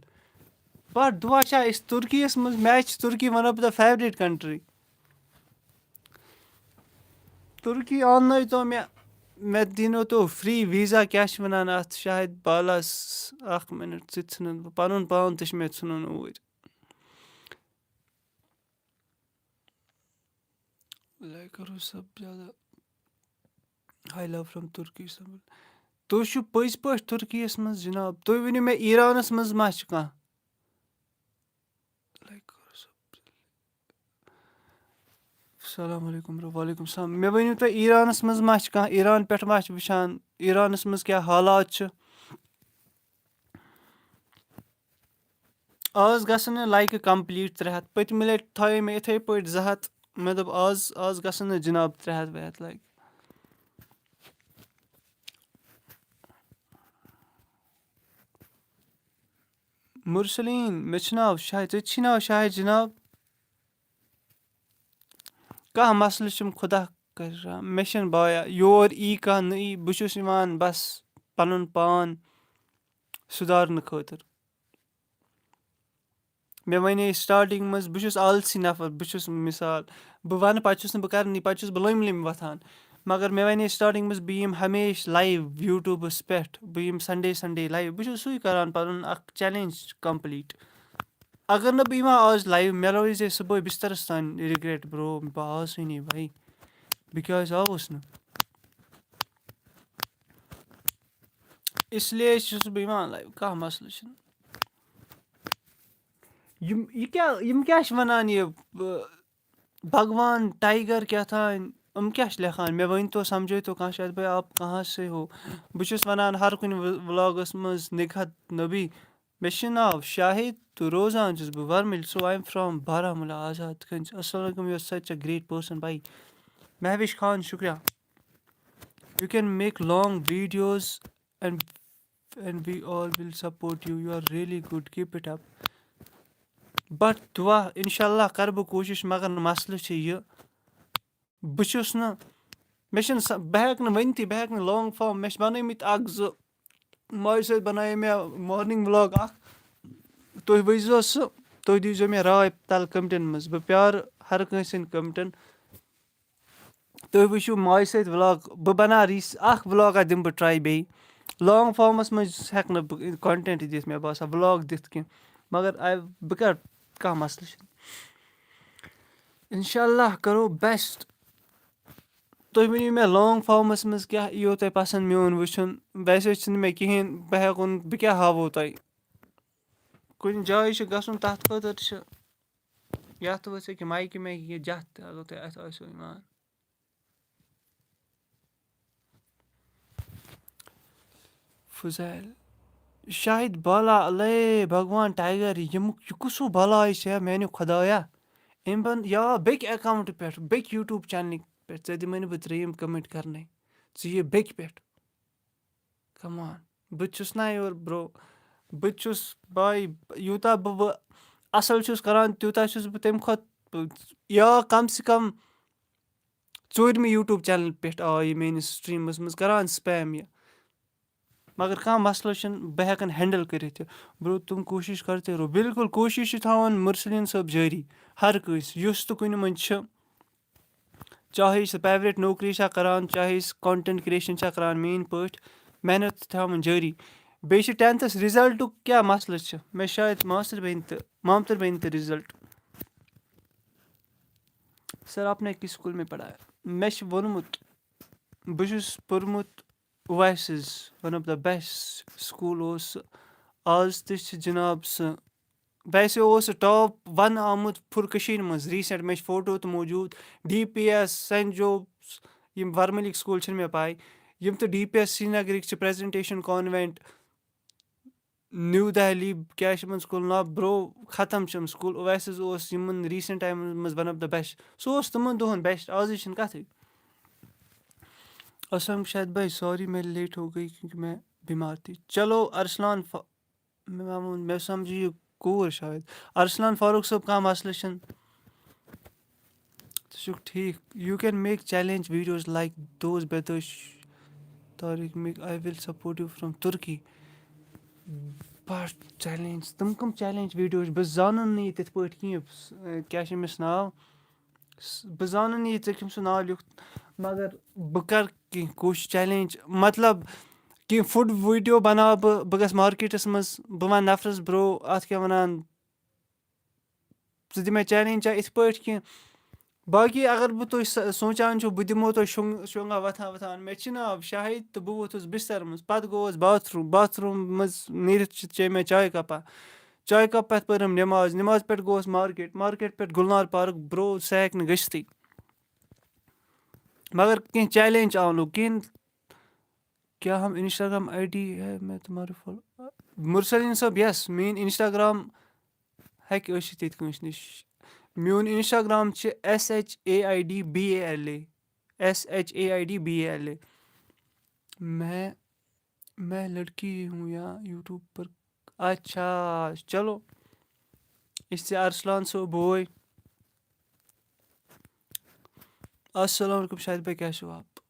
Bhat دُعا چھا أسۍ تُرکیَس منٛز؟ مےٚ چھِ تُرکی one of the favourite country۔ تُرکی آننٲیتو مےٚ، مےٚ دِنو تو free visa، کیٛاہ چھِ وَنان اَتھ، شاہد بالاس۔ اَکھ مِنَٹ، ژٕ تہِ ژھٕنَن بہٕ، پَنُن پان تہِ چھِ مےٚ ژھٕنُن اوٗرۍ۔ لائک کرو سب زیادہ۔ Hi love from Turkey Istanbul. تُہۍ چھِو پٔزۍ پٲٹھۍ تُرکیَس منٛز جِناب؟ تُہۍ ؤنِو مےٚ، ایرانَس منٛز ما چھِ کانٛہہ؟ لائک کرو سب۔ السلام علیکم برو۔ وعلیکم السلام۔ مےٚ ؤنِو تُہۍ، ایرانَس منٛز ما چھِ کانٛہہ؟ ایران پٮ۪ٹھ ما چھِ وٕچھان؟ ایرانَس منٛز کیٛاہ حالات چھِ؟ آز گژھن نہٕ لایکہٕ complete ترٛےٚ ہَتھ۔ پٔتمہِ لَٹہِ تھایے مےٚ یِتھَے پٲٹھۍ زٕ ہَتھ۔ مےٚ دوٚپ، آز، آز گژھن نہٕ جِناب ترٛےٚ ہَتھ وےٚ ہَتھ لایکہٕ۔ مرسلین، مےٚ چھُ ناو شاہد، ژےٚ تہِ چھی ناو شاہد جِناب۔ کانٛہہ مسلہٕ چھُم، خۄدا کَرِ رحم۔ مےٚ چھِنہٕ بایا یور یی کانٛہہ نہٕ یی، بہٕ چھُس یِوان بس پَنُن پان سُدھارنہٕ خٲطرٕ۔ مےٚ وَنے starting منٛز، بہٕ چھُس آلسی نفر، بہٕ چھُس مِثال، بہٕ وَنہٕ پَتہٕ چھُس نہٕ بہٕ کَرنٕے، پَتہٕ چھُس بہٕ لٔمۍ لٔمۍ وۄتھان۔ مگر مےٚ وَنے starting منٛز، بہٕ یِمہٕ ہمیشہِ live YouTubeَس پٮ۪ٹھ، بہٕ یِمہٕ Sunday Sunday live، بہٕ چھُس سُے کَران پَنُن اَکھ challenge complete۔ اگر نہٕ بہٕ یِمہٕ ہا آز live، مےٚ روزِ ہے صُبحٲے بِستَرَس تام regret، برو، بہٕ آسٕے نہٕ بھائی، بہٕ کیٛازِ آوُس نہٕ؟ اس لیے چھُس بہٕ یِوان live، کانٛہہ مسلہٕ چھُنہٕ۔ یِم، یہِ کیٛاہ، یِم کیٛاہ چھِ وَنان یہِ، بہٕ، بھگوان ٹائیگر کیٛاہ تام، یِم کیٛاہ چھِ لیکھان؟ مےٚ ؤنۍ تو، سمجھٲے تو کانٛہہ، شاید بھائی آپ کہاں سے ہو؟ بہٕ چھُس وَنان ہر کُنہِ و-، vlogَس منٛز نِگہت نبی، مےٚ چھُ ناو شاہد تہٕ روزان چھُس بہٕ ورمٕلۍ۔ So I am from Baramulla, آزاد گنج۔ السلام علیکم، you are such a great person بھائی۔ مہوش خان، شُکریہ۔ You can make long videos and and we all will support you. You are really good. Keep it up. But دُعا، اِنشاء اللہ کَرٕ بہٕ کوٗشِش، مگر مسلہٕ چھُ یہِ، بہٕ چھُس نہٕ، مےٚ چھِنہٕ سَ-، بہٕ ہٮ۪کہٕ نہٕ ؤنتھٕے، بہٕ ہٮ۪کہٕ نہٕ long form، مےٚ چھِ بَنٲومٕتۍ اَکھ زٕ، ماجہِ سۭتۍ بَنایے مےٚ morning vlog اَکھ، تُہۍ وٕچھزیو سُہ، تُہۍ دیٖزیو مےٚ راے تَلہٕ کَمٹَن منٛز، بہٕ پیارٕ ہر کٲنٛسہِ ہٕنٛدۍ کَمٹَن۔ تُہۍ وٕچھِو ماجہِ سۭتۍ vlog، بہٕ بَناو ریٖس-، اَکھ vlog اَتھ دِمہٕ بہٕ try بیٚیہِ۔ Long formَس منٛز ہٮ۪کہٕ نہٕ بہٕ content دِتھ، مےٚ باسان vlog دِتھ کینٛہہ، مگر I، بہٕ کَرٕ، کانٛہہ مسلہٕ چھُنہٕ۔ اِنشاء اللہ کَرو best۔ تُہۍ ؤنِو مےٚ long formَس منٛز کیٛاہ یِیو تۄہہِ پَسنٛد میون وٕچھُن؟ ویسے چھُنہٕ مےٚ کِہیٖنۍ، بہٕ ہٮ۪کہٕ ووٚن، بہٕ کیٛاہ ہاوو تۄہہِ؟ کُنہِ جایہِ چھُ گژھُن، تَتھ خٲطرٕ چھِ، یَتھ وٕژھ ییٚکیٛاہ مایکہِ مےٚ یہِ جَتھ تہِ، اگر تۄہہِ اَتھ آسیو یِوان۔ فضیل، شاہد بالا، الے بھگوان ٹائیگر، ییٚمیُک یہِ کُس ہیوٗ بلاے چھےٚ میانہِ خۄدایا؟ أمۍ بن-، یا بیٚکہِ account پٮ۪ٹھ، بیٚکہِ YouTube channel پٮ۪ٹھ، ژےٚ دِمَے نہٕ بہٕ ترٛیٚیِم comment کرنَے۔ ژٕ یہِ بیٚکہِ پٮ۪ٹھ۔ Come on۔ بہٕ تہِ چھُس نا یورٕ برو۔ بہٕ تہِ چھُس بھائی، یوٗتاہ بہٕ، بہٕ اَصٕل چھُس کران، تیوٗتاہ چھُس بہٕ تَمہِ کھۄتہٕ، یا کم سے کم ژوٗرمہِ YouTube channel پٮ۪ٹھ آو یہِ میٲنِس streamَس منٛز کران spam یہِ۔ مگر کانٛہہ مسلہٕ چھُنہٕ، بہٕ ہٮ۪کَن handle کٔرِتھ یہِ۔ برو، تُم کوٗشِش کرتے رہو۔ بِلکُل، کوٗشِش چھِ تھاوان مرسلیٖن صٲب جٲری۔ ہر کٲنٛسہِ، یُس تہِ کُنہِ منٛز چھِ، چاہے سُہ private نوکری چھا کران، چاہے سُہ content creation چھا کران، میٲنۍ پٲٹھۍ محنت تھاوٕنۍ جٲری۔ بیٚیہِ چھِ tenthس resultُک کیٛاہ مسلہٕ چھُ؟ مےٚ شاید ماستٕر بیٚنہِ تہٕ مامتٕر بیٚنہِ تہِ result۔ Sir، آپ نے کس اسکول میں پڑھا ہے؟ مےٚ چھُ ووٚنمُت، بہٕ چھُس پوٚرمُت اویسِز، one of the best school اوس سُہ، آز تہِ چھِ جِناب سُہ۔ ویسے اوس سُہ ٹاپ ون آمُت فُل کٔشیٖرِ منٛز ریٖسنٛٹ، مےٚ چھِ فوٹو تہِ موٗجوٗد۔ ڈی پی ایس، سینٹ جوبس، یِم ورمُلِکۍ سکوٗل چھِنہٕ مےٚ پَے، یِم تہٕ ڈی پی ایس سرینگرٕکۍ چھِ، پریزنٹیشن کانوینٹ، نیو دہلی، کیٛاہ چھِ یِمن سکوٗلن ناو؟ برو ختم چھِ یِم سکوٗل۔ اویسز اوس یِمن ریٖسنٛٹ ٹایمن منٛز one of the best، سُہ اوس تِمن دۄہن بیسٹ، آزٕے چھِنہٕ کَتھٕے۔ السلام شاہد بھائی، سوری میں لیٹ ہو گئی کیونکہ میں بیمار تھی۔ چلو ارسلان فا-، مےٚ ما ووٚن، مےٚ سمجھ یہِ کوٗر شاید۔ ارسلان فاروق صٲب، کانٛہہ مسلہٕ چھُنہٕ۔ ژٕ چھُکھ ٹھیٖک۔ You can make challenge videos like those بیدٲش Tariq make, I will support you from Turkey۔ بَڑٕ چیلنج، تِم کٕم چیلنج ویٖڈیو چھِ؟ بہٕ زانَن نہٕ یہِ تِتھ پٲٹھۍ کِہیٖنۍ۔ کیٛاہ چھُ أمِس ناو؟ س-، بہٕ زانَن نہٕ یہِ، ژےٚ کٔمۍ سُنٛد ناو لیوٗکھ، مگر بہٕ کَرٕ کینٛہہ کوٗشِش، چیلنج، مطلب، کینٛہہ فُڈ ویٖڈیو بَناوٕ بہٕ، بہٕ گژھٕ مارکیٹَس منٛز، بہٕ وَنہٕ نفرَس، برو، اَتھ کیٛاہ وَنان، ژٕ دِ مےٚ چیلنج چھا یِتھ پٲٹھۍ کینٛہہ۔ باقٕے اگر بہٕ تُہۍ س-، سونٛچان چھُو، بہٕ دِمو تۄہہِ شۄنٛگ-، شۄنٛگا وۄتھان وۄتھان، مےٚ چھِ ناو شاہد تہٕ بہٕ ووتھُس بِستَر منٛز، پَتہٕ گوٚوُس باتھ روٗم، باتھ روٗمَس نیٖرِتھ چھِ چے مےٚ چاے کَپا۔ چاے کَپ پٮ۪ٹھ پٔرٕم نٮ۪ماز، نٮ۪ماز پٮ۪ٹھ گوٚوُس مارکیٹ، مارکیٹ پٮ۪ٹھ گُلنار پارک، برو، سُہ ہیٚکہِ نہٕ گٔژھتھٕے۔ مگر کینٛہہ چیلنج آو نہٕ کِہیٖنۍ۔ کیا ہم انسٹاگرام آئی ڈی ہے میں تمہارے فالو؟ مرسلین صٲب، یس، میٲنۍ انسٹاگرام ہیٚکہِ ٲسِتھ ییٚتہِ کٲنٛسہِ نِش۔ میون انسٹاگرام چھِ S H A I D B A L A، S H A I D B A L A۔ میں، میں لڑکی ہوں یا یوٹیوب پر۔ اچھا، چلو، اس سے ارسلان صٲب بوے۔ السلام علیکم شاہد بھائی، کیسے ہو آپ؟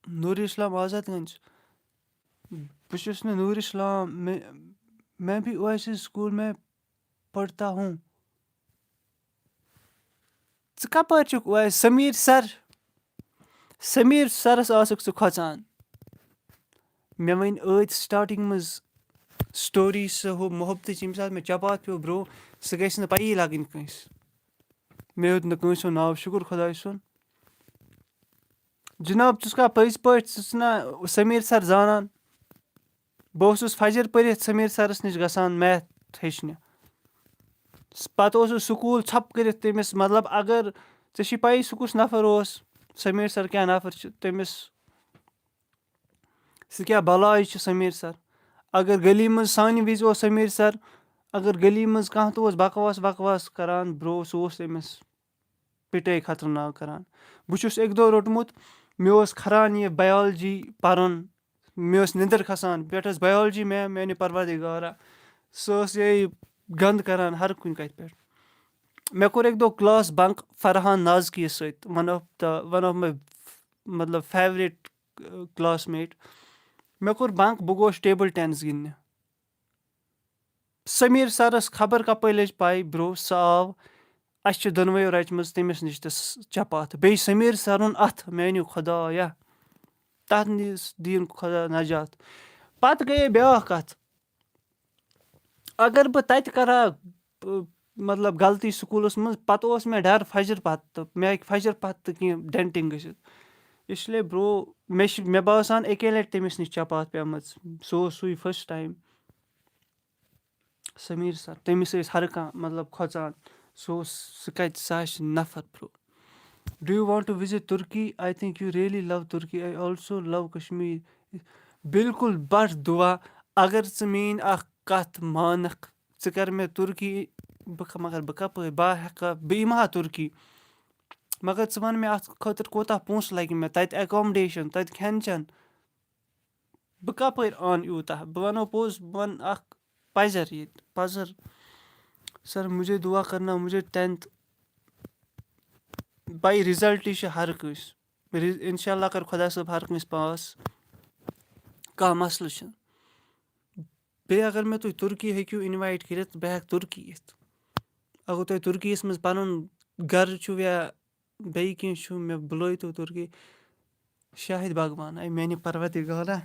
نور اسلام آزاد گنج۔ بہٕ چھُس نہٕ نور اسلام، میں، میں بھی اویسز اسکول میں پڑھتا ہوں۔ ژٕ کپٲرۍ چھُکھ اویس؟ سمیٖر سر، سمیٖر سرس آسکھ ژٕ کھۄژان۔ مےٚ ؤنۍ ٲدۍ سٹارٹنگ منٛز سٹوری سُہ ہُہ محبتٕچ، ییٚمہِ ساتہٕ مےٚ چپاتھ پیوٚو برو، سُہ گژھِ نہٕ پَیی لگٕنۍ کٲنٛسہِ۔ مےٚ ہیوٚت نہٕ کٲنٛسہِ ہُنٛد ناو، شُکُر خۄداے سُنٛد۔ جناب، ژٕ چھُکھا پٔزۍ پٲٹھۍ، ژٕ چھُکھ نا سمیٖر سر زانان؟ بہٕ اوسُس فجر پٔرِتھ سمیٖر سرس نِش گژھان میتھ ہیٚچھنہِ۔ پتہٕ اوسُس سکوٗل ژھۄپہٕ کٔرِتھ تٔمِس، مطلب، اگر ژےٚ چھُے پَیی سُہ کُس نفر اوس، سمیٖر سر کیٛاہ نفر چھُ، تٔمِس، سُہ کیٛاہ بلاے چھُ سمیٖر سر۔ اگر گلی منٛز سانہِ وِزِ اوس سمیٖر سر، اگر گلی منٛز کانٛہہ تہِ اوس بکواس وکواس کران، برو، سُہ اوس تٔمِس پِٹٲے خطرناک کران۔ بہٕ چھُس اَکہِ دۄہ روٚٹمُت، مےٚ اوس کھران یہِ بَیالجی پَرُن، مےٚ ٲس نِندٕر کھسان، پٮ۪ٹھ ٲس بَیالجی میم، میٛانہِ پروردِگارا، سۄ ٲس یِہوٚے گنٛد کران ہر کُنہِ کَتھِ پٮ۪ٹھ۔ مےٚ کوٚر اَکہِ دۄہ کلاس بنک فرحان نازکی یَس سۭتۍ، one of the, one of my، مطلب، favourite classmate۔ مےٚ کوٚر بنک، بہٕ گوس ٹیبل ٹینس گِنٛدنہِ۔ سمیٖر سرس خبر کپٲرۍ لٔج پَے، برو، سُہ آو، اَسہِ چھِ دۄنوَیو رچمٕژ تٔمِس نِش تہِ س-، چپاتھ۔ بیٚیہِ سمیٖر سرُن اَتھ، میٛانیو خۄدایا، تَتھ نِش دِیِن خۄدا نجات۔ پتہٕ گٔیے بیٛاکھ کَتھ، اگر بہٕ تَتہِ کَرٕ ہا، ب-، مطلب، غلطی سکوٗلَس منٛز، پتہٕ اوس مےٚ ڈر فجر پتہٕ تہٕ مےٚ ہیٚکہِ فجر پتہٕ تہٕ کینٛہہ ڈٮ۪نٹِنٛگ گٔژھِتھ۔ اس لیے برو، مےٚ چھِ، مےٚ باسان، اَکے لَٹہِ تٔمِس نِش چپاتھ پیٚمٕژ۔ سُہ اوس سُے first time۔ سمیٖر سر، تٔمِس ٲسۍ ہر کانٛہہ، مطلب، کھۄژان۔ سُہ اوس، سُہ کَتہِ، سُہ آسہِ نفر، برو۔ Do you want to visit Turkey? I think you really love Turkey. I also love Kashmir. بالکل، بَڑٕ دُعا۔ اگر ژٕ میٛٲنۍ اَکھ کَتھ مانَکھ، ژٕ کَر مےٚ تُرکی، بہٕ کَ-، مگر بہٕ کَپٲرۍ، بہٕ ہٮ۪کا، بہٕ یِمہٕ ہا تُرکی۔ مگر ژٕ وَن مےٚ اَتھ خٲطرٕ کوٗتاہ پونٛسہٕ لَگہِ مےٚ، تَتہِ accommodation، تَتہِ کھٮ۪ن چٮ۪ن۔ بہٕ کَپٲرۍ اَنہٕ یوٗتاہ؟ بہٕ وَنو پوٚز، بہٕ وَنہٕ اَکھ پَزر ییٚتہِ، پَزر۔ سر، مجھے دعا کرنا، مجھے ٹینتھ پَے، رِزَلٹٕے چھُ ہر کٲنٛسہِ۔ رِ-، اِنشاء اللہ کَرِ خۄدا صٲب ہر کٲنٛسہِ پاس۔ کانٛہہ مسلہٕ چھُنہٕ۔ بیٚیہِ اگر مےٚ تُہۍ تُرکی ہیٚکِو invite کٔرِتھ، بہٕ ہٮ۪کہٕ تُرکی یِتھ۔ اگر تۄہہِ تُرکیَس منٛز پَنُن گَرٕ چھُو یا بیٚیہِ کینٛہہ چھُ، مےٚ بُلٲیتو تُرکی۔ شاہد بھگوان، اے میٛانہِ پروردگارا،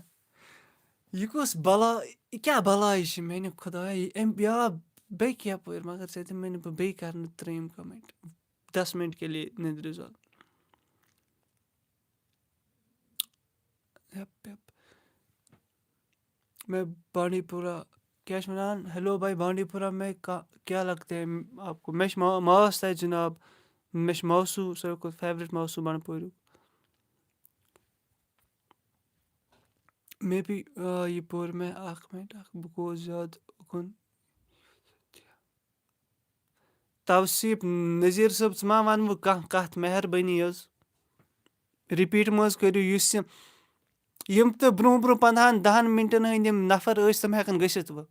یہِ کُس بلا، یہِ کیٛاہ بلاے چھِ میٛانہِ خۄدایہِ؟ أمۍ، یا بیٚیہِ کیپٲرۍ، مگر ژےٚ دِ مےٚ نہٕ بہٕ بیٚیہِ کَرٕ نہٕ ترٛیٚیِم comment۔ دس منٹ کے لیے نندرِ زول۔ یپ، یپ۔ میں بانڈی پورہ۔ کیٛاہ چھِ وَنان؟ ہیلو بھائی، بانڈی پورہ میں کا-، کیا لگتے ہیں آپ کو؟ مےٚ چھِ ما-، ماس تَتہِ جِناب، مےٚ چھِ ماسوٗ ساروی کھۄتہٕ فیورِٹ ماسوٗ بَنڈپوریُک۔ مے بی، آ، یہِ پوٚر مےٚ، اَکھ مِنٹ، اَکھ، بہٕ گوس زیادٕ اُکُن۔ توصیٖف نذیٖر صٲب، ژٕ ما وَنہٕ بہٕ کانٛہہ کَتھ، مہربٲنی حظ۔ رِپیٖٹ منٛز کٔرِو، یُس یہِ، یِم تہٕ برٛونٛہہ برٛونٛہہ پنٛدہَن دَہَن مِنٹَن ہٕنٛدۍ یِم نفر ٲسۍ، تِم ہٮ۪کَن گٔژھِتھ وۄنۍ۔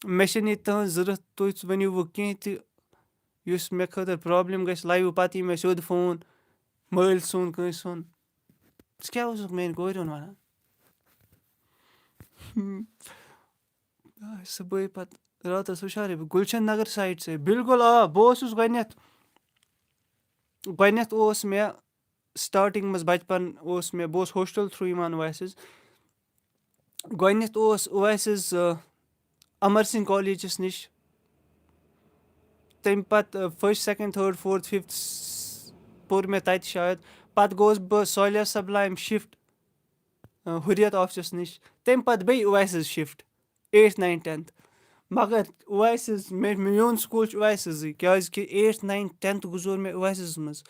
مےٚ چھَنہٕ یہِ تٕہٕنٛز ضوٚرَتھ، تُہۍ ؤنِو وۄنۍ کینٛہہ تہِ، یُس مےٚ خٲطرٕ پرٛابلِم گژھِ، لایِو پَتہٕ یی مےٚ سیوٚد فون، مٲلۍ سُنٛد، کٲنٛسہِ ہُنٛد۔ ژٕ کیٛاہ اوسُکھ میٛانہِ کورِ ہُنٛد وَنان؟ آ، صُبحٲے پَتہٕ راتَس ہُشارٕے بہٕ، گُلشن نگر سایڈ سے۔ بِلکُل، آ، بہٕ اوسُس گۄڈٕنٮ۪تھ، گۄڈٕنٮ۪تھ اوس مےٚ سٹارٹِنٛگ منٛز بَچپَن اوس مےٚ، بہٕ اوسُس ہاسٹَل تھرٛوٗ یِوان اویسِز۔ گۄڈٕنٮ۪تھ اوس اویسِز، آ، اَمر سِنگھ کالیجَس نِش۔ تَمہِ پَتہٕ، آ، فٔسٹ، سٮ۪کَنٛڈ، تھٲڈ، فورتھ، فِفتھ س-، پوٚر مےٚ تَتہِ شاید۔ پَتہٕ گوس بہٕ صالح سبلایِم شِفٹ، آ، حُریت آفسَس نِش۔ تَمہِ پَتہٕ بیٚیہِ اویسِز شِفٹ۔ Eighth, ninth, tenth. مگر اویسِز، مےٚ، میون سکوٗل چھُ اویسِزٕے، کیٛازِکہِ ایٹتھ، ناینتھ، ٹٮ۪نتھ گُزور مےٚ اویسِز منٛز۔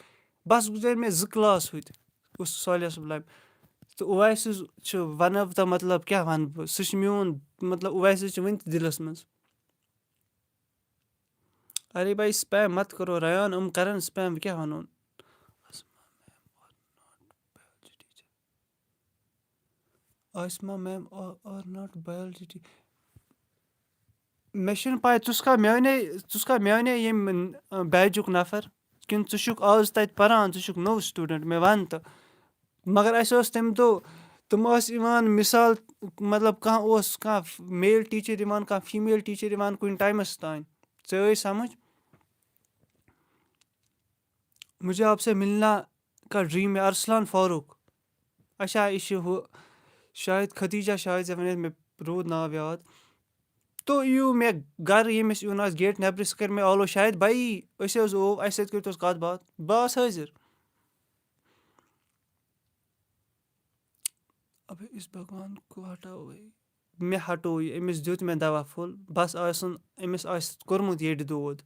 بَس گُزٲرۍ مےٚ زٕ کلاس ہوٚتہِ، اوس صالح صٲب لایِم۔ تہٕ اویسِز چھُ one of the، مطلب، کیٛاہ وَنہٕ بہٕ، سُہ چھُ میون، مطلب، اویسِز چھُ وٕنہِ تہِ دِلَس منٛز۔ ارے بھائی، spam مت کرو، ریان، یِم کرن spam، بہٕ کیٛاہ وَنو؟ آسما میم آر ناٹ بایولوجی ٹی-، مےٚ چھُنہٕ پَے، ژٕ چھُکھا میٛانے، ژٕ چھُکھا میٛانے ییٚمہِ، آ، بیچُک نفر؟ کِنہٕ ژٕ چھُکھ آز تَتہِ پَران، ژٕ چھُکھ نوٚو student، مےٚ وَن تہٕ۔ مگر اَسہِ اوس تَمہِ دۄہ، تِم ٲسۍ یِوان مِثال، مطلب، کانٛہہ اوس، کانٛہہ male teacher یِوان، کانٛہہ female teacher یِوان کُنہِ ٹایمَس تام۔ ژےٚ ٲے سَمٕجھ؟ مجھے آپ سے ملنا کا ڈرٛیٖم ہے، ارسلان فاروق۔ اچھا، یہِ چھِ ہُہ، شاید ختیجہ، شاید ژےٚ وَنیٚتھ، مےٚ روٗد ناو یاد۔ تو یِیِو مےٚ گَرٕ، ییٚمِس یُن آسہِ گیٹ نٮ۪برٕ، سُہ کَرِ مےٚ آلو، شاید بھائی، أسۍ حظ او، اَسہِ سۭتۍ کٔرۍتوس کَتھ باتھ، بہٕ آسہٕ حٲضِر۔ ابے اس بھگوان کو ہٹاؤ بھائی۔ مےٚ ہٹو یہِ، أمِس دیُت مےٚ دوا پھوٚل، بَس آسُن، أمِس آسہِ کوٚرمُت ییٚڈِ دود۔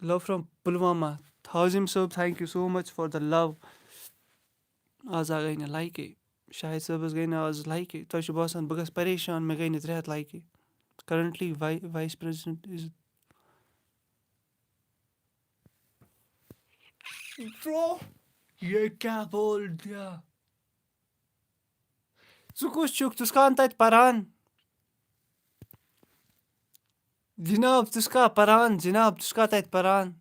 Love from Pulwama. Hazim صٲب، thank you so much for the love. آز آ گٔے نہٕ لایکے۔ شاہد صٲبَس گٔے نہٕ آز لایکے۔ تۄہہِ چھُ باسان بہٕ گژھٕ پریشان، مےٚ گٔے نہٕ ترٛےٚ ہَتھ لایکے۔ Currently vi-, vice president is Bro, یہ کیا بول دیا؟ ژٕ کُس چھُکھ؟ ژٕ چھُکھ تَتہِ پَران؟ جِناب، ژٕ چھُکھا پَران؟ جِناب، ژٕ چھُکھا تَتہِ پَران؟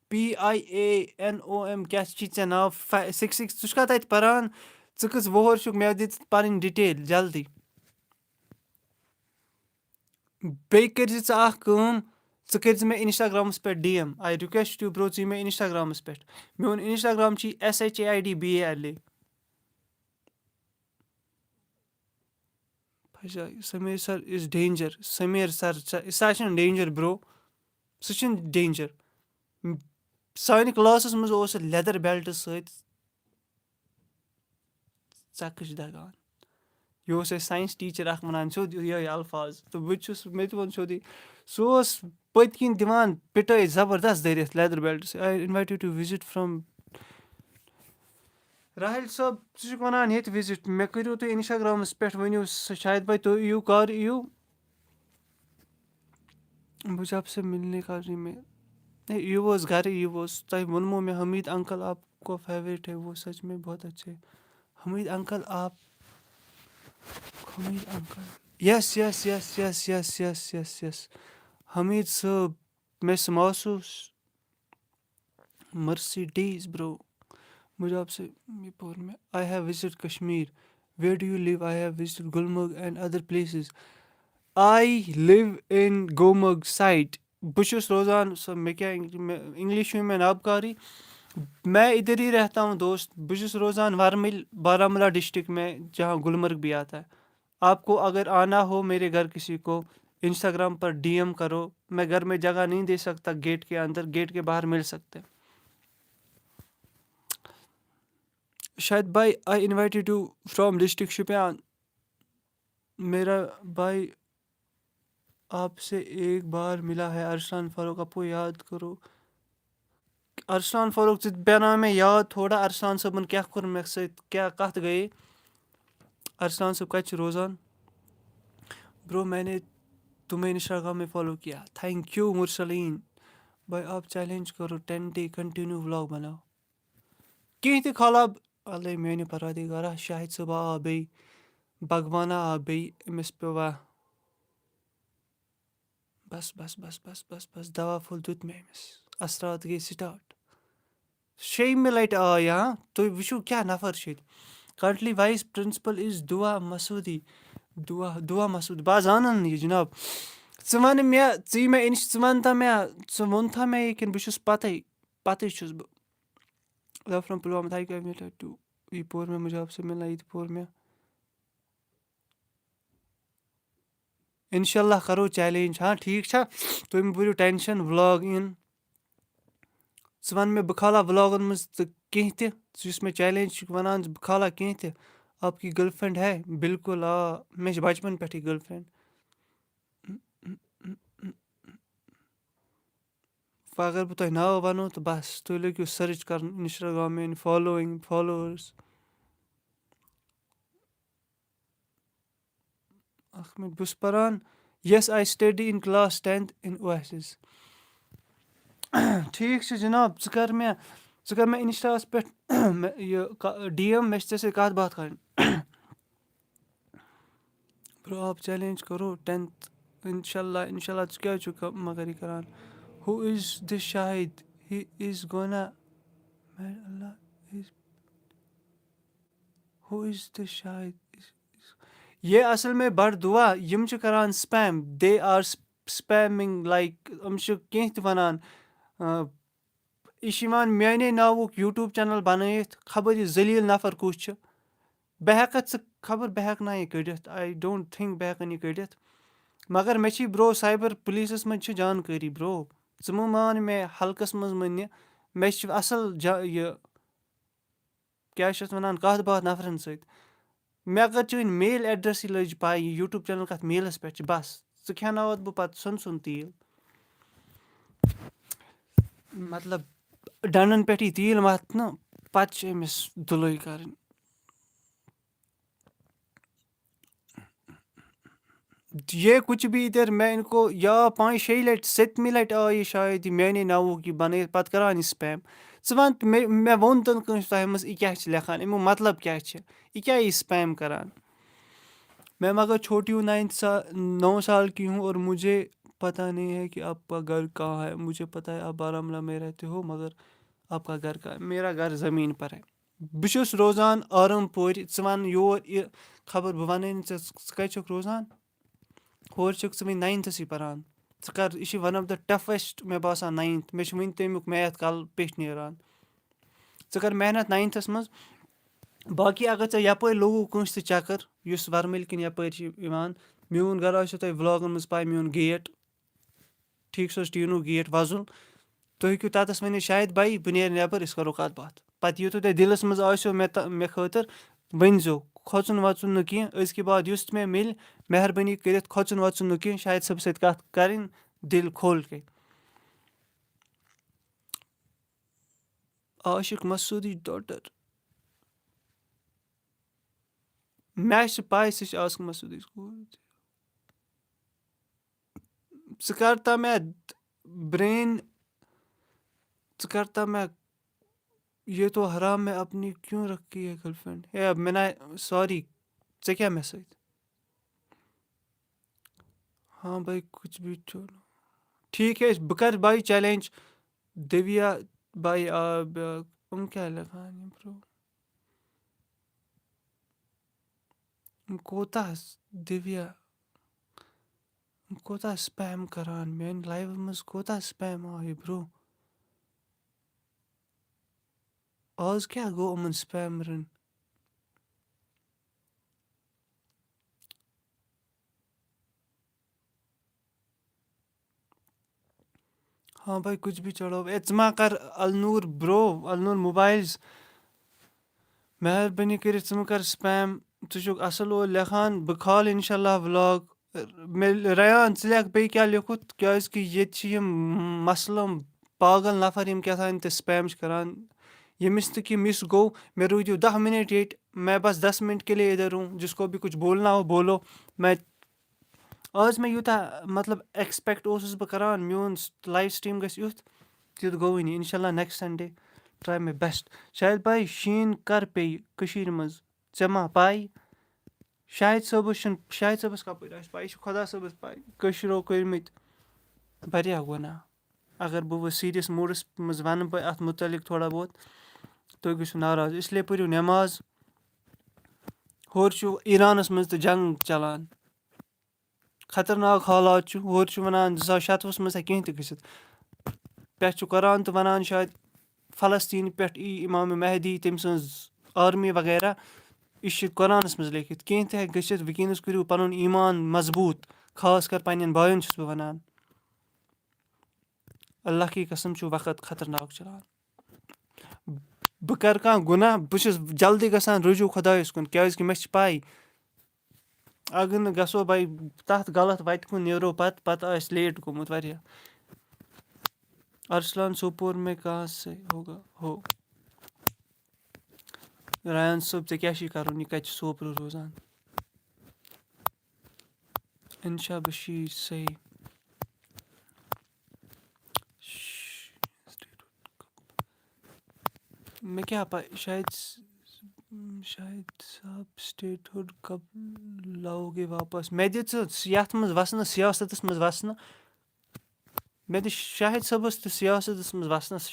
P I A N O M کیٛاہ چھُے ژےٚ ناو؟ فا-، سِکِس سِکِس، ژٕ چھُکھا تَتہِ پَران؟ ژٕ کٔژ وُہُر چھُکھ؟ مےٚ دِ پَنٕنۍ ڈِٹیل جلدی۔ بیٚیہِ کٔرۍ زِ ژٕ اَکھ کٲم، ژٕ کٔرۍ زِ مےٚ Instagram-س پٮ۪ٹھ D M. I request you bro، ژٕ یہِ مےٚ Instagram-س پٮ۪ٹھ۔ میون Instagram چھُ S H A I D B A L A۔ بھائی جان، Sameer sir is danger۔ Sameer sir، سُہ، سُہ چھُنہٕ danger bro، سُہ چھُنہٕ danger۔ سانہِ class-س منٛز اوس سُہ leather belt سۭتۍ۔ ژَکٕچ دَگان۔ یہِ اوس اَسہِ science teacher اَکھ وَنان سیوٚد یِہوٚے الفاظ۔ تہٕ بہٕ تہِ چھُس، مےٚ تہِ ووٚن سیوٚدُے۔ سُہ اوس پٔتۍ کِنۍ دِوان پِٹٲے زبردست دٔرِتھ leather belt سۭتۍ۔ I invite you to visit from Rahil صٲب، ژٕ چھُکھ وَنان ییٚتہِ visit۔ مےٚ کٔرِو تُہۍ Instagram-س پٮ۪ٹھ، ؤنِو سُہ شاید بھائی تُہۍ یِیِو، کَر یِیِو؟ بہٕ چھُس آپ سے ملنے کا ڈرٛیٖم ہے۔ ہے، یہِ اوس گَرٕ، یہِ اوس، تۄہہِ ووٚنمو مےٚ، حمید uncle آپ کو favourite ہے، وہ سچ میں بہت اچھے۔ حمید uncle آپ، حمید uncle۔ Yes, yes, yes, yes, yes, yes, yes, yes۔ حمید صٲب، مےٚ چھُ محسوٗس۔ Mercedes bro، مجھے آپ سے، یہ پوٚر مےٚ۔ I have visit Kashmir. Where do you live? I have visit Gulmarg and other places. I live in Gulmarg side. بہٕ چھُس روزان، سۄ مےٚ کیٛاہ، اِنگ-، مےٚ، اِنگلِش چھُ مےٚ نابکارٕے۔ میں ادھر ہی رہتا ہوں دوست۔ بہٕ چھُس روزان ورمٕلۍ، بارہمولہ district میں، جہاں گلمرگ بھی آتا ہے۔ آپ کو اگر آنا ہو میرے گھر کسی کو، Instagram پر D M کرو۔ میں گھر میں جگہ نہیں دے سکتا، گیٹ کے اندر، گیٹ کے باہر مل سکتے۔ شاید بھائی، I invited you from district Shopian. میرا بھائی آپ سے ایک بار ملا ہے، ارسلان فاروق اپو، یاد کرو. ارسلان فاروق، ژٕ تہِ پیٛاناو مےٚ یاد تھوڑا، ارسلان صٲبن کیٛاہ کوٚر مےٚ سۭتۍ، کیٛاہ کتھ گٔیے؟ ارسلان صٲب کتہِ چھِ روزان؟ برو، میں نے تمہیں انسٹاگرام میں فالو کیا. تھینک یو مرسلین بھائی، آپ چیلنج کرو ٹین ڈے کنٹینیو ولاگ بناؤ. کینٛہہ تہِ خلاب، اللہ میانہِ پروردگارا، شاہد صٲبا آو بیٚیہِ، بھگوانا آو بیٚیہِ، أمِس پیوٚوا بس، بس، بس، بس، بس، بس، دوا پھوٚل دیُت مےٚ أمِس. اثرات گٔے سٹارٹ. شیٚیِمہِ لٹہِ آے، ہاں، تُہۍ وٕچھِو کیٛاہ نفر چھِ ییٚتہِ. Currently vice principal is دُعا مسعودی. دُعا، دُعا مسعودی. بہٕ حظ زانَن نہٕ یہِ، جناب. ژٕ وَن مےٚ، ژٕ یہِ مےٚ اِنس-، ژٕ وَن تھا مےٚ، ژٕ ووٚن تھا مےٚ یہِ کِنہٕ بہٕ چھُس پَتَے، پَتَے چھُس بہٕ. Love from Pulwama, thank you, I invited to. یہِ پوٚر مےٚ، مجھے آپ سے ملنا، یہِ تہِ پوٚر مےٚ. انشاءاللہ کرو چیلنج، ہاں، ٹھیٖک چھا؟ تُہۍ مہٕ بٔرِو ٹینشن، ولاگ یِن. ژٕ وَن مےٚ، بہٕ کھالا ولاگن منٛز تہٕ کینٛہہ تہِ، ژٕ یُس مےٚ چیلنج چھُکھ وَنان، بہٕ کھالا کینٛہہ تہِ. آپ کی گرل فرینڈ ہے؟ بالکل، آ، مےٚ چھِ بچپن پٮ۪ٹھٕے گرل فرینڈ. وۄنۍ اگر بہٕ تۄہہِ ناو وَنو تہٕ بَس، تُہۍ لٔگِو سٔرٕچ کَرُن Instagram میٛٲنۍ فالووِنٛگ، فالووٲرٕس. اَکھ مِنٹ، بہٕ چھُس پَران. Yes, I study in class tenth in Oasis. ٹھیٖک چھُ جِناب، ژٕ کَر مےٚ، ژٕ کَر مےٚ اِنسٹاہَس پٮ۪ٹھ مےٚ یہِ ڈی ایم، مےٚ چھِ ژےٚ سۭتۍ کَتھ باتھ کَرٕنۍ. برو، آپ چیلنج کرو ٹینتھ، انشاءاللہ، انشاءاللہ. ژٕ کیٛازِ چھُکھ مگر یہِ کران؟ Who is this Shahid? He is gonna mad, اللہ is. Who is this Shahid? یہ اصل میں بڑ دعا، یِم چھِ کران spam. They are spamming, like، یِم چھِ کینٛہہ تہِ وَنان. آ، یہِ چھِ یِوان میٛانے ناوُک YouTube چینل بنٲیِتھ، خبر یہِ ذلیل نفر کُس چھُ. بہٕ ہٮ۪کَتھ ژٕ خبر، بہٕ ہٮ۪کہٕ نا یہِ کٔڑِتھ؟ I don't think بہٕ ہٮ۪کَن یہِ کٔڑِتھ. مگر مےٚ چھِ برو سائبر پولیسَس منٛز چھِ جانکٲری، برو. ژٕ مہٕ مان مےٚ حلقَس منٛز مہٕ نہِ. مےٚ چھِ اَصٕل جا-، یہِ، کیٛاہ چھِ اَتھ وَنان، کَتھ باتھ نفرَن سۭتۍ. مےٚ اگر چٲنۍ میل ایڈریسٕے لٔج پَے، یہِ YouTube چینل کَتھ میلَس پٮ۪ٹھ چھِ، بَس، ژٕ کھٮ۪ناوَتھ بہٕ پَتہٕ سۄنہٕ سُنٛد تیٖل. مطلب، ڈَنٛڈَن پٮ۪ٹھ یی تیٖل مَتھنہٕ، پَتہٕ چھِ أمِس دُلٲے کَرٕنۍ. یہ کچھ بھی ادھر، میں ان کو یا پانٛژِ شیٚیہِ لٹہِ، سٔتمہِ لٹہِ آو یہِ شاید، یہِ میٛانے ناوُک یہِ بنٲیِتھ، پتہٕ کران یہِ spam. ژٕ وَن تہٕ مےٚ، مےٚ ووٚن تہٕ نہٕ کٲنٛسہِ تۄہہِ منٛز یہِ کیٛاہ چھِ لیکھان، اَمیُک مطلب کیٛاہ چھِ، یہِ کیٛاہ یہِ spam کران؟ میں مگر چھوٹی ہوں، نائنتھ سا-، نو سال کی ہوں اور مجھے پتہ نہیں ہے کہ آپ کا گھر کہاں ہے، مجھے پتہ ہے آپ بارہمولہ میں رہتے ہو، مگر آپ کا گھر کہاں ہے؟ میرا گھر زمین پر ہے. بہٕ چھُس روزان آرم پورِ، ژٕ وَن یور یہِ خبر، بہٕ وَنَے نہٕ ژےٚ، ژٕ کَتہِ چھُکھ روزان؟ ہورٕ چھُکھ ژٕ وٕنہِ ناینتھَسٕے پَران. ژٕ کَر، یہِ چھِ one of the toughest، مےٚ باسان، ناینتھ. مےٚ چھُ وٕنہِ تَمیُک میتھ کَلہٕ پیٚٹھۍ نیران. ژٕ کَر محنت ناینتھَس منٛز. باقٕے اگر ژےٚ یَپٲرۍ لوٚگُو کٲنٛسہِ تہِ چَکَر، یُس وَرمٕلۍ کِنۍ یَپٲرۍ چھِ یِوان، میون گَرٕ آسیو تۄہہِ ولاگَن منٛز پَے، میون گیٹ، ٹھیٖک چھُ حظ، ٹیٖنوٗ گیٹ وۄزُل. تُہۍ ہیٚکِو تَتَس ؤنِتھ، "شاہد بھائی، بہٕ نیرٕ نٮ۪بَر، أسۍ کَرو کَتھ باتھ۔" پَتہٕ یوٗتاہ تۄہہِ دِلَس منٛز آسیو مےٚ تہ-، مےٚ خٲطرٕ، ؤنۍزیو، کھۄژُن وۄژُن نہٕ کینٛہہ. أزکہِ بعد یُس تہِ مےٚ مِلہِ، مہربٲنی کٔرِتھ کھۄژُن وۄژُن نہٕ کینٛہہ، شاہد صٲبَس سۭتۍ کَتھ کَرٕنۍ دِل کھول کے. عاشق مسعودٕچ ڈاٹر۔ مےٚ چھِ پَے سُہ چھِ عاشق مسعودٕچ کوٗر۔ ژٕ کر تا مےٚ brain، ژٕ کر تا مےٚ، یہ تو حرام میں اپنی کیوں رکھی ہے گرل فرینڈ؟ ہے، مےٚ نا، سوری، ژےٚ کیٛاہ مےٚ سۭتۍ؟ ہاں بھائی، کچھ بھی چھوڑو۔ ٹھیک ہے، بہٕ کر بھائی چیلنج، دیویا بھائی، آ، بیٛاکھ، یِم کیٛاہ لیکھان یِم برو؟ یِم کوتاہ س-، دیویا، یِم کوتاہ spam کران، میانہِ لایوِ منٛز کوتاہ spam آو یہِ برو؟ آز کیٛاہ گوٚو یِمن spamرن؟ ہاں بھائی، کچھ بھی چڑھو۔ اے، ژٕ ما کر النور برو، النور موبائلز، مہربٲنی کٔرِتھ ژٕ مہٕ کر spam۔ ژٕ چھُکھ اَصٕل اورٕ لیکھان، بہٕ کھالہٕ اِنشاء اللہ vlog۔ مےٚ، ریان، ژٕ لیکھ بیٚیہِ کیٛاہ لیوٚکھُتھ، کیٛازِکہِ ییٚتہِ چھِ یِم مسلہٕ پاگل نفر یِم کیٛاہ تام تہِ spam چھِ کران۔ ییٚمِس تہِ کینٛہہ miss گوٚو، مےٚ روٗدِو دَہ مِنَٹ ییٚتہِ، میں بس دس منٹ کے لیے ادھر ہوں، جس کو بھی کچھ بولنا ہو بولو۔ میں آز مےٚ یوٗتاہ مطلب expect اوسُس بہٕ کران، میون live stream گژھِ یُتھ، تیُتھ گوٚوٕے نہٕ۔ اِنشاء اللہ next Sunday try my best۔ Shahid بھائی، شیٖن کر پیٚیہِ کٔشیٖرِ منٛز؟ ژےٚ ما پَے؟ شاہد صٲبَس چھُنہٕ، شاہد صٲبَس کَپٲرۍ آسہِ پَے؟ یہِ چھُ خۄدا صٲبَس پَے۔ کٔشیٖرو کٔرمٕتۍ واریاہ گۄناہ۔ اگر بہٕ وۄنۍ serious moodَس منٛز وَنہٕ بہٕ اَتھ مُتعلِق تھوڑا بہت، تُہۍ گٔژھِو ناراض۔ اِسلیے پٔرِو نٮ۪ماز۔ ہورٕ چھُ ایٖرانَس منٛز تہِ جنگ چلان۔ خطرناک حالات چھُ۔ ہورٕ چھُ وَنان زٕ ساس شَتوُہَس منٛز ہیٚکہِ کینٛہہ تہِ گٔژھِتھ۔ پٮ۪ٹھ چھُ قرآن تہِ وَنان شاید فلسطیٖن پٮ۪ٹھ یی امام مہدی، تٔمۍ سٕنٛز army وغیرہ۔ یہِ چھُ قرآنَس منٛز لیکھِتھ۔ کینٛہہ تہِ ہیٚکہِ گٔژھِتھ۔ وٕنکیٚنَس کٔرِو پَنُن ایٖمان مضبوٗط، خاص کر پنٛنٮ۪ن بایَن چھُس بہٕ وَنان۔ اللہ کی قسم چھُ وقت خطرناک چلان۔ بہٕ کَرٕ کانٛہہ گۄناہ، بہٕ چھُس جلدی گژھان رجوع خۄدایَس کُن، کیٛازِکہِ مےٚ چھِ پَے، اگر نہٕ گژھو بھائی تَتھ غلط وَتہِ کُن نیرو پَتہٕ، پَتہٕ آسہِ late گوٚمُت واریاہ۔ ارسلان سوپور میں کہاں سے ہوگا ہو؟ ریان صٲب، ژےٚ کیٛاہ چھُے کَرُن؟ یہِ کَتہِ چھُ سوپرٕ روزان؟ انشا بشیر صحیح۔ مےٚ کیٛاہ پَے، شاید س-، شاید صاحب statehood کب لاوو گے واپس؟ مےٚ دِ ژٕ یَتھ منٛز وَسنہٕ، سیاستَس منٛز وَسنہٕ۔ مےٚ دِ شاہد صٲبَس تہِ سیاستَس منٛز وَسنَس۔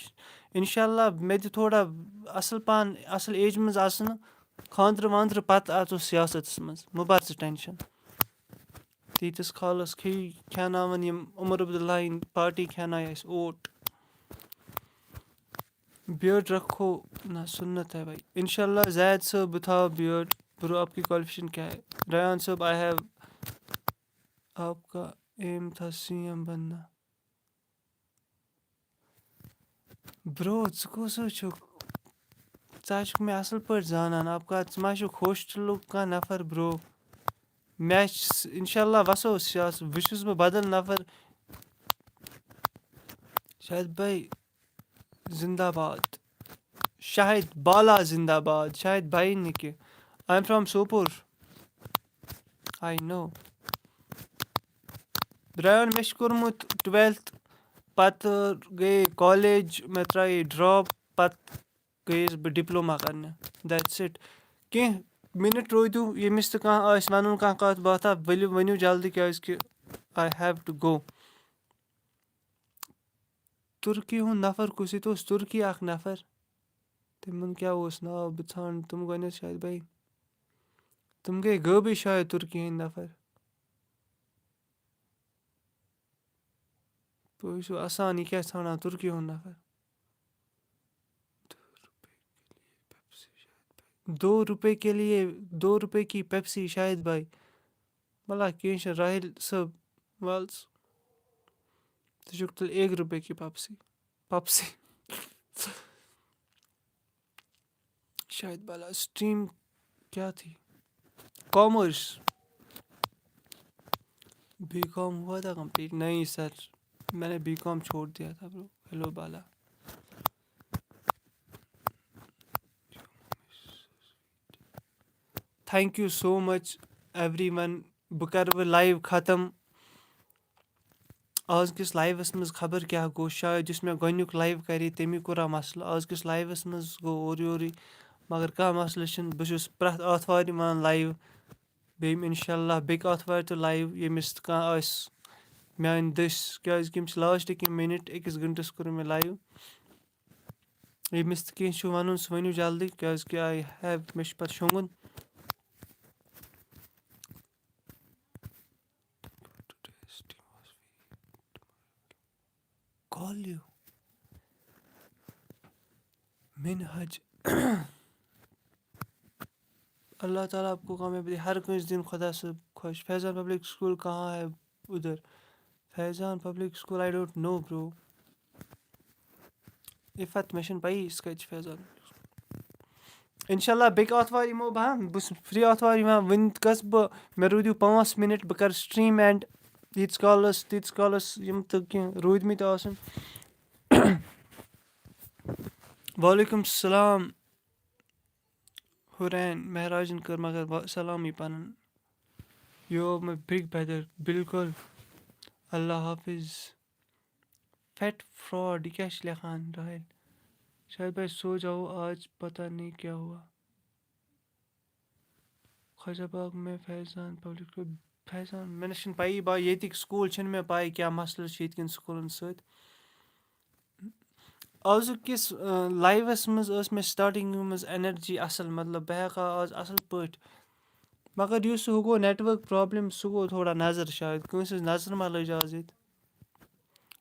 اِنشاء اللہ مےٚ دِ تھوڑا اَصٕل پَہَن، اَصٕل ایجہِ منٛز اَژنہٕ، خانٛدرٕ وانٛدرٕ پَتہٕ اَژو سیاستَس منٛز۔ مہٕ بَر ژٕ tension۔ تیٖتِس کالَس کھے-، کھیٛاناوَن یِم عمر عبداللہ ہٕنٛدۍ party کھیٛانایہِ اَسہِ اوٹ۔ Beard رکھو نہ سنت ہے بھائی۔ انشاءاللہ زید صٲب، بہٕ تھاوٕ beard۔ Bro آپ کی qualification کیا ہے؟ ریان صٲب، I have آپ کا aim تھا C M بننا۔ Bro، ژٕ کُس ہیوٗ چھُکھ؟ ژٕ ہا چھُکھ مےٚ اَصٕل پٲٹھۍ زانان۔ آپ کا، ژٕ ما چھُکھ ہوسٹلُک کانٛہہ نفر، bro؟ مےٚ چھِ س-، انشاءاللہ وَسو سیاست، وۄنۍ چھُس بہٕ بدل نفر۔ شاہد بھائی زندہ باد، شاہد بالا زندہ باد، شاہد بھائی نہٕ کینٛہہ۔ I am from Sopore. I know۔ برایان، مےٚ چھُ کوٚرمُت twelfth، پَتہٕ گٔیے college، مےٚ ترٛایے drop، پَتہٕ گٔیَس بہٕ diploma کرنہِ۔ That's it۔ کینٛہہ minute روٗدِو، ییٚمِس تہِ کانٛہہ آسہِ وَنُن کانٛہہ کَتھ باتھا، ؤلِو ؤنِو جلدی، کیٛازِکہِ I have to go۔ تُرکی ہُنٛد نفر کُس؟ ییٚتہِ اوس تُرکی اکھ نفر، تِمن کیٛاہ اوس ناو؟ بہٕ ژھانٛڈٕ تِم گۄڈٕنٮ۪تھ شاید بھائی۔ تِم گٔے غٲبٕے شاید، تُرکی ہٕنٛدۍ نفر۔ تُہۍ چھِو اَسان، یہِ کیٛاہ ژھانٛڈان تُرکی ہُنٛد نفر؟ دو روپے کے لیے، دو روپے کی پیپسی شاہد بھائی۔ ملا کینٛہہ چھُنہٕ، راحل صٲب، وَل ژٕ۔ ژٕ چھُکھ تیٚلہِ ایک روپے کی پیپسی۔ پیپسی۔ شاہد بالا، stream کیا تھی؟ Commerce۔ B com ہوا تھا complete؟ نہیں sir، میں نے B com چھوڑ دیا تھا bro۔ Hello بالا۔ Thank you so much everyone۔ بہٕ کَرٕ وۄنۍ live ختم۔ آز کِس liveس منٛز خبر کیٛاہ گوٚو، شاید یُس مےٚ گۄڈٕنیُک live کَرے تَمی کوٚرا مسلہٕ۔ آز کِس liveس منٛز گوٚو اورٕ یورٕے، مگر کانٛہہ مسلہٕ چھُنہٕ۔ بہٕ چھُس پرٛٮ۪تھ آتھوارِ یِوان live، بیٚیہِ یِمہٕ اِنشاء اللہ بیٚکہِ آتھوارِ تہِ live، ییٚمِس تہِ کانٛہہ آسہِ میٛانہِ دٔسۍ، کیٛازِکہِ یِم چھِ lastٕکۍ یِم minute، أکِس گھنٹَس کوٚر مےٚ live۔ ییٚمِس تہِ کینٛہہ چھُ وَنُن، سُہ ؤنِو جلدی، کیٛازِکہِ I have، مےٚ چھُ پَتہٕ شۄنٛگُن۔ Call you۔ منہج۔ اللہ تعالیٰ آپ کو کامیاب دے۔ ہر کٲنٛسہِ دِن خۄدا صٲب خۄش۔ فیضان پبلک سکوٗل کہاں ہے ادھر؟ Faizan public school, I don't know bro۔ عفت، مےٚ چھَنہٕ پَیی سُہ کَتہِ چھُ فیضان۔ اِنشاء اللہ بیٚکہِ آتھوارِ یِمو بہٕ، ہاں، بہٕ چھُس free آتھوارِ یِوان، وٕنہِ گژھٕ بہٕ، مےٚ روٗدِو پانٛژھ مِنَٹ، بہٕ کَرٕ stream end، ییٖتِس کالَس، تیٖتِس کالَس یِم تہٕ کینٛہہ روٗدۍمٕتۍ آسَن۔ وعلیکم السلام۔ ہُرین مہراجن کٔر مگر وا-، سلامٕے پنُن۔ You are my big brother۔ بالکل۔ اللہ حافظ۔ Fat fraud، یہِ کیٛاہ چھِ لیکھان راحل؟ شاید بھائی سو جاؤ آج، پتہ نہیں کیا ہوا۔ خواجہ باغ میں فیضان پبلک اسکول۔ فیضان، مےٚ نہ چھِنہٕ پَیی، با، ییٚتِکۍ سکوٗل چھِنہٕ مےٚ پَے کیٛاہ مسلہٕ چھِ ییٚتہِ کٮ۪ن سکوٗلَن سۭتۍ۔ آزُک کِس، آ، لایوَس منٛز ٲس مےٚ starting منٛز energy اَصٕل، مطلب، بہٕ ہٮ۪کہٕ ہا آز اَصٕل پٲٹھۍ، مگر یُس ہُہ گوٚو network problem، سُہ گوٚو تھوڑا نظر شاید، کٲنٛسہِ ہٕنٛز نظر ما لٔج آز ییٚتہِ۔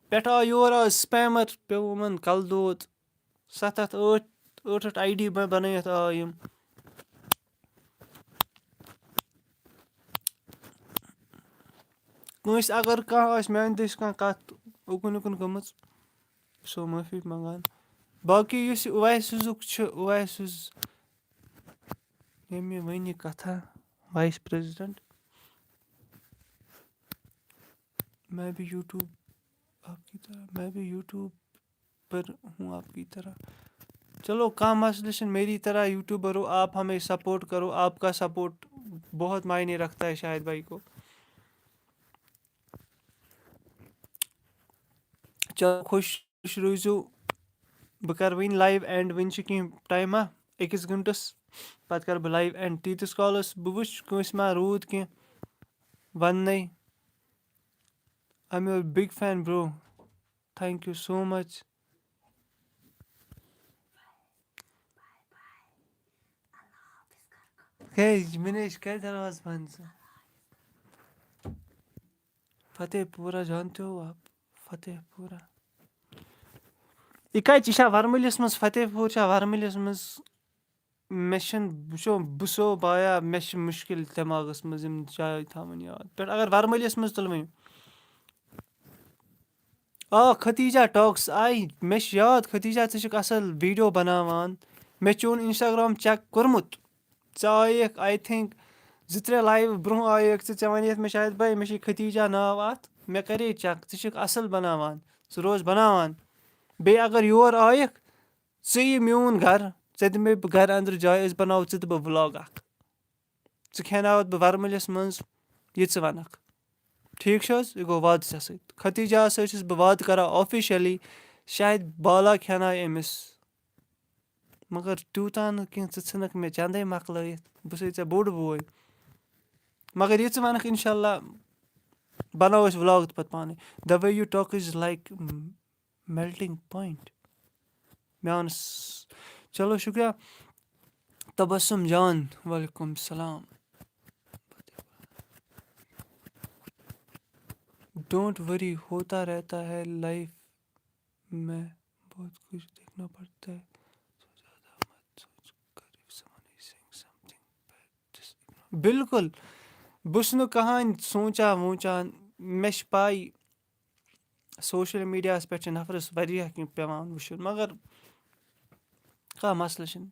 پٮ۪ٹھٕ آو یور آز spammer، پیوٚو یِمَن کَلہٕ دود، ستھ ہتھ ٲٹھ، ٲٹھ ہتھ آی ڈی مےٚ بنٲیِتھ آے یِم۔ کٲنٛسہِ اگر کانٛہہ آسہِ میٛانہِ دٔسۍ کانٛہہ کَتھ اُکُن یُکُن گٔمٕژ، سُہ معٲفی منٛگان۔ باقٕے یُس یہِ اویسُزُک چھُ، اویسُز، ییٚمۍ یہِ وَنہِ یہِ کَتھا، vice president، میں بھی YouTube آپ کی طرح، میں بھی YouTube پر ہوں آپ کی طرح۔ چلو، کانٛہہ مسلہٕ چھُنہٕ، میری طرح یوٹیوبر ہو، آپ ہمیں سپورٹ کرو، آپ کا سپورٹ بہت معنی رکھتا ہے شاہد بھائی کو۔ چلو، خوش، خوش روٗزِو۔ بہٕ کرٕ وۄنۍ live end، وۄنۍ چھُ کینٛہہ ٹایما، أکِس گھنٹس، پتہٕ کرٕ بہٕ live end۔ تیٖتِس کالس بہٕ وٕچھٕ کٲنٛسہِ ما روٗد کینٛہہ وننَے۔ I'm your big fan, bro. Thank you so much. ہے، مےٚ نَے چھِ کَتہِ دروازٕ بنٛد ژٕ؟ فتح پورہ جانتے ہو آپ؟ فتح پورہ۔ یہِ کَتہِ؟ یہِ چھا ورمُلِس منٛز؟ فتح پوٗر چھا ورمُلِس منٛز؟ مےٚ چھِنہٕ، وٕچھو، بہٕ سو بایا، مےٚ چھِ مُشکِل دٮ۪ماغَس منٛز یِم جایہِ تھاوٕنۍ یاد۔ پٮ۪ٹھ اگر ورمُلِس منٛز تُلہٕ وۄنۍ۔ آ، ختیجہ ٹاکس آے، مےٚ چھِ یاد، ختیجہ، ژٕ چھُکھ اَصٕل ویٖڈیو بَناوان۔ مےٚ چون Instagram check کوٚرمُت۔ ژٕ آیکھ، I think، زٕ ترٛےٚ لایوٕ برٛونٛہہ آیکھ ژٕ، ژےٚ وَنیتھ مےٚ شاید، بَے، مےٚ چھِ ختیجہ ناو اَتھ، مےٚ کَرے check، ژٕ چھُکھ اَصٕل بَناوان، ژٕ روز بَناوان۔ بیٚیہِ اگر یور آیکھ، ژٕ یہِ میون گَرٕ، ژےٚ دِمے بہٕ گَرٕ أنٛدرٕ جاے، أسۍ بَناوو ژٕ تہٕ بہٕ vlog اَکھ۔ ژٕ کھیٛاناوَتھ بہٕ ورمُلِس منٛز، یہِ ژٕ وَنَکھ۔ ٹھیٖک چھُ حظ؟ یہِ گوٚو وعدٕ ژےٚ سۭتۍ۔ ختیجہ سۭتۍ چھُس بہٕ وعدٕ کران officially، شاید بالا کھیٛانایہِ أمِس۔ مگر تیوٗتاہ نہٕ کینٛہہ، ژٕ ژھٕنَکھ مےٚ چَندَے مۄکلٲیِتھ۔ بہٕ چھُسَے ژےٚ بوٚڑ بوے۔ مگر یہِ ژٕ وَنَکھ، اِنشاء اللہ بَناوو أسۍ vlog تہٕ پَتہٕ پانَے۔ The way you talk is like melting point۔ مےٚ آو نہٕ س-، چلو شُکریہ۔ تبسم جان، وعلیکم السلام۔ Don't worry، ہوتا رہتا ہے لائف میں، بہت کچھ دیکھنا پڑتا ہے۔ سو زیادہ مت سوچ کر، if someone is saying something bad, just ignore۔ بالکل، بہٕ چھُس نہٕ کٕہٕنۍ سونٛچان وونٛچان، مےٚ چھِ پَے، social میٖڈیاہَس پٮ۪ٹھ چھِ نفرَس واریاہ کینٛہہ پٮ۪وان وٕچھُن، مگر کانٛہہ مسلہٕ چھُنہٕ۔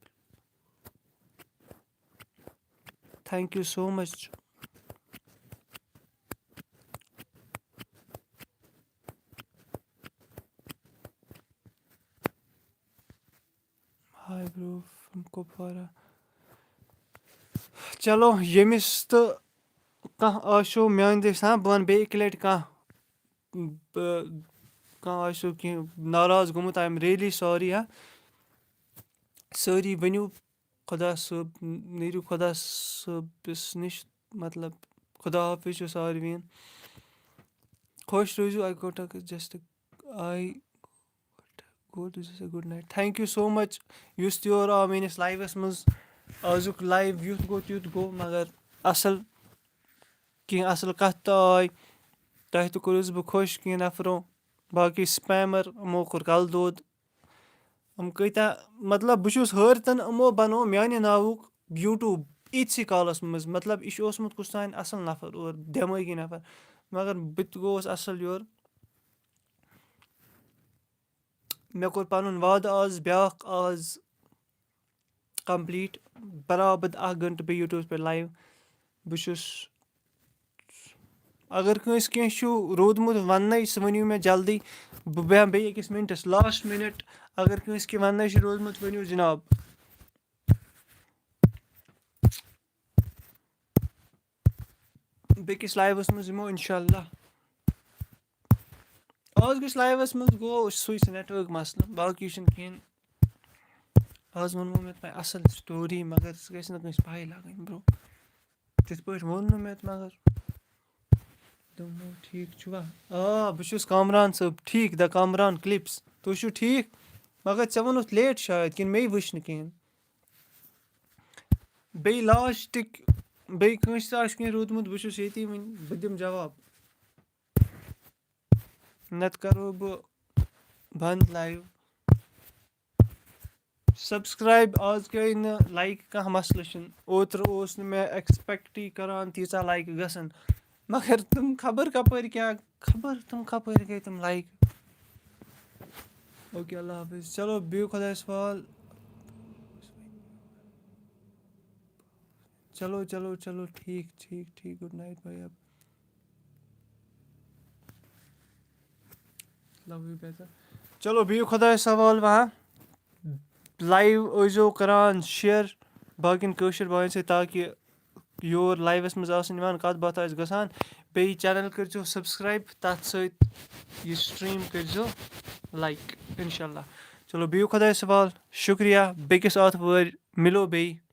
Thank you so much۔ Hi bro from Kupwara. چلو، ییٚمِس تہٕ کانٛہہ آسیو میٛانہِ دٔسۍ، ہاں، بہٕ وَنہٕ بیٚیہِ اَکہِ لَٹہِ کانٛہہ، بہٕ، کانٛہہ آسیو کینٛہہ ناراض گوٚمُت، I am really sorry، ہاں۔ سٲری ؤنِو خۄدا صٲب، نیٖرِو خۄدا صٲبَس نِش، مطلب، خۄدا حافظ چھُ ساروِیَن۔ خۄش روٗزِو، I got a just I good، this is a good night۔ Thank you so much۔ یُس تہِ یور آو میٛٲنِس لایوَس منٛز، آزُک لایِو یُتھ گوٚو تیُتھ گوٚو، مگر اَصٕل، کینٛہہ اَصٕل کَتھ تہٕ آے، تۄہہِ تہِ کوٚرُس بہٕ خۄش کینٛہہ نفرو۔ باقٕے spammer، یِمو کوٚر کَلہٕ دود۔ یِم کۭتیٛاہ، مطلب، بہٕ چھُس حٲرتَن، یِمو بَنوو میٛانہِ ناوُک YouTube ییٖتسٕے کالَس منٛز۔ مطلب، یہِ چھُ اوسمُت کُس تام اَصٕل نفر اورٕ، دٮ۪مٲغی نفر، مگر بہٕ تہِ گوٚوُس اَصٕل یورٕ۔ مےٚ کوٚر پَنُن وعدٕ آز بیٛاکھ، آز کمپلیٖٹ، برابد اکھ گھنٹہٕ بیٚیہِ یوٗٹیوٗبَس پٮ۪ٹھ لایِو۔ بہٕ چھُس، اگر کٲنٛسہِ کینٛہہ چھُ روٗدمُت وَننَے، سُہ ؤنِو مےٚ جلدی، بہٕ بیٚہمہٕ بیٚیہِ أکِس مِنٹَس، لاسٹ مِنٹ۔ اگر کٲنٛسہِ کینٛہہ وَننَے چھُ روٗدمُت، ؤنِو جِناب۔ بیٚکِس لایوَس منٛز یِمو اِنشاء اللہ۔ آز گژھِ لایوَس منٛز گوٚو سُے سُہ نیٹؤرک مسلہٕ، باقٕے چھُنہٕ کِہیٖنۍ۔ آز ووٚنمو مےٚ تۄہہِ اَصٕل story، مگر سُہ گژھِ نہٕ کٲنٛسہِ پَے لَگٕنۍ، bro۔ تِتھ پٲٹھۍ ووٚن نہٕ مےٚ، مگر دوٚپمو، "ٹھیٖک چھُوا؟" آ، بہٕ چھُس کامران صٲب، ٹھیٖک، the Kamran Clips۔ تُہۍ چھِو ٹھیٖک؟ مگر ژےٚ ووٚنُتھ late شاید، کِنہٕ مےٚ وٕچھ نہٕ کِہیٖنۍ؟ بیٚیہِ لاسٹٕکۍ، بیٚیہِ کٲنٛسہِ تہِ آسہِ کینٛہہ روٗدمُت، بہٕ چھُس ییٚتی وٕنہِ، بہٕ دِمہٕ جواب۔ نَتہٕ کَرو بہٕ بنٛد لایِو۔ سبسکرایب آز گٔے نہٕ لایِک کانٛہہ، مسلہٕ چھُنہٕ۔ اوترٕ اوس نہٕ مےٚ ایکسپیکٹٕے کران تیٖژاہ لایِکہٕ گژھن، مگر تِم خبر کپٲرۍ کیٛاہ، خبر تِم کپٲرۍ گٔے تِم لایِکہٕ۔ اوکے، اللہ حافظ۔ چلو، بِہِو خۄدایَس حوال۔ چلو، چلو، چلو، ٹھیٖک، ٹھیٖک، ٹھیٖک۔ Good night، بھیا۔ Love you، بیتر۔ چلو، بِہِو خۄدایَس حوال وۄنۍ۔ لایِو ٲسۍزیو کران share باقیَن کٲشِر بایَن سۭتۍ، تاکہِ یور لایِوَس منٛز آسَن یِوان، کَتھ باتھ آسہِ گژھان۔ بیٚیہِ channel کٔرۍزیو subscribe، تَتھ سۭتۍ یہِ stream کٔرۍزیو like، اِنشاء اللہ۔ چلو، بِہِو خۄدایَس حوال۔ شُکریہ۔ بیٚکِس آتھوارِ مِلو بیٚیہِ۔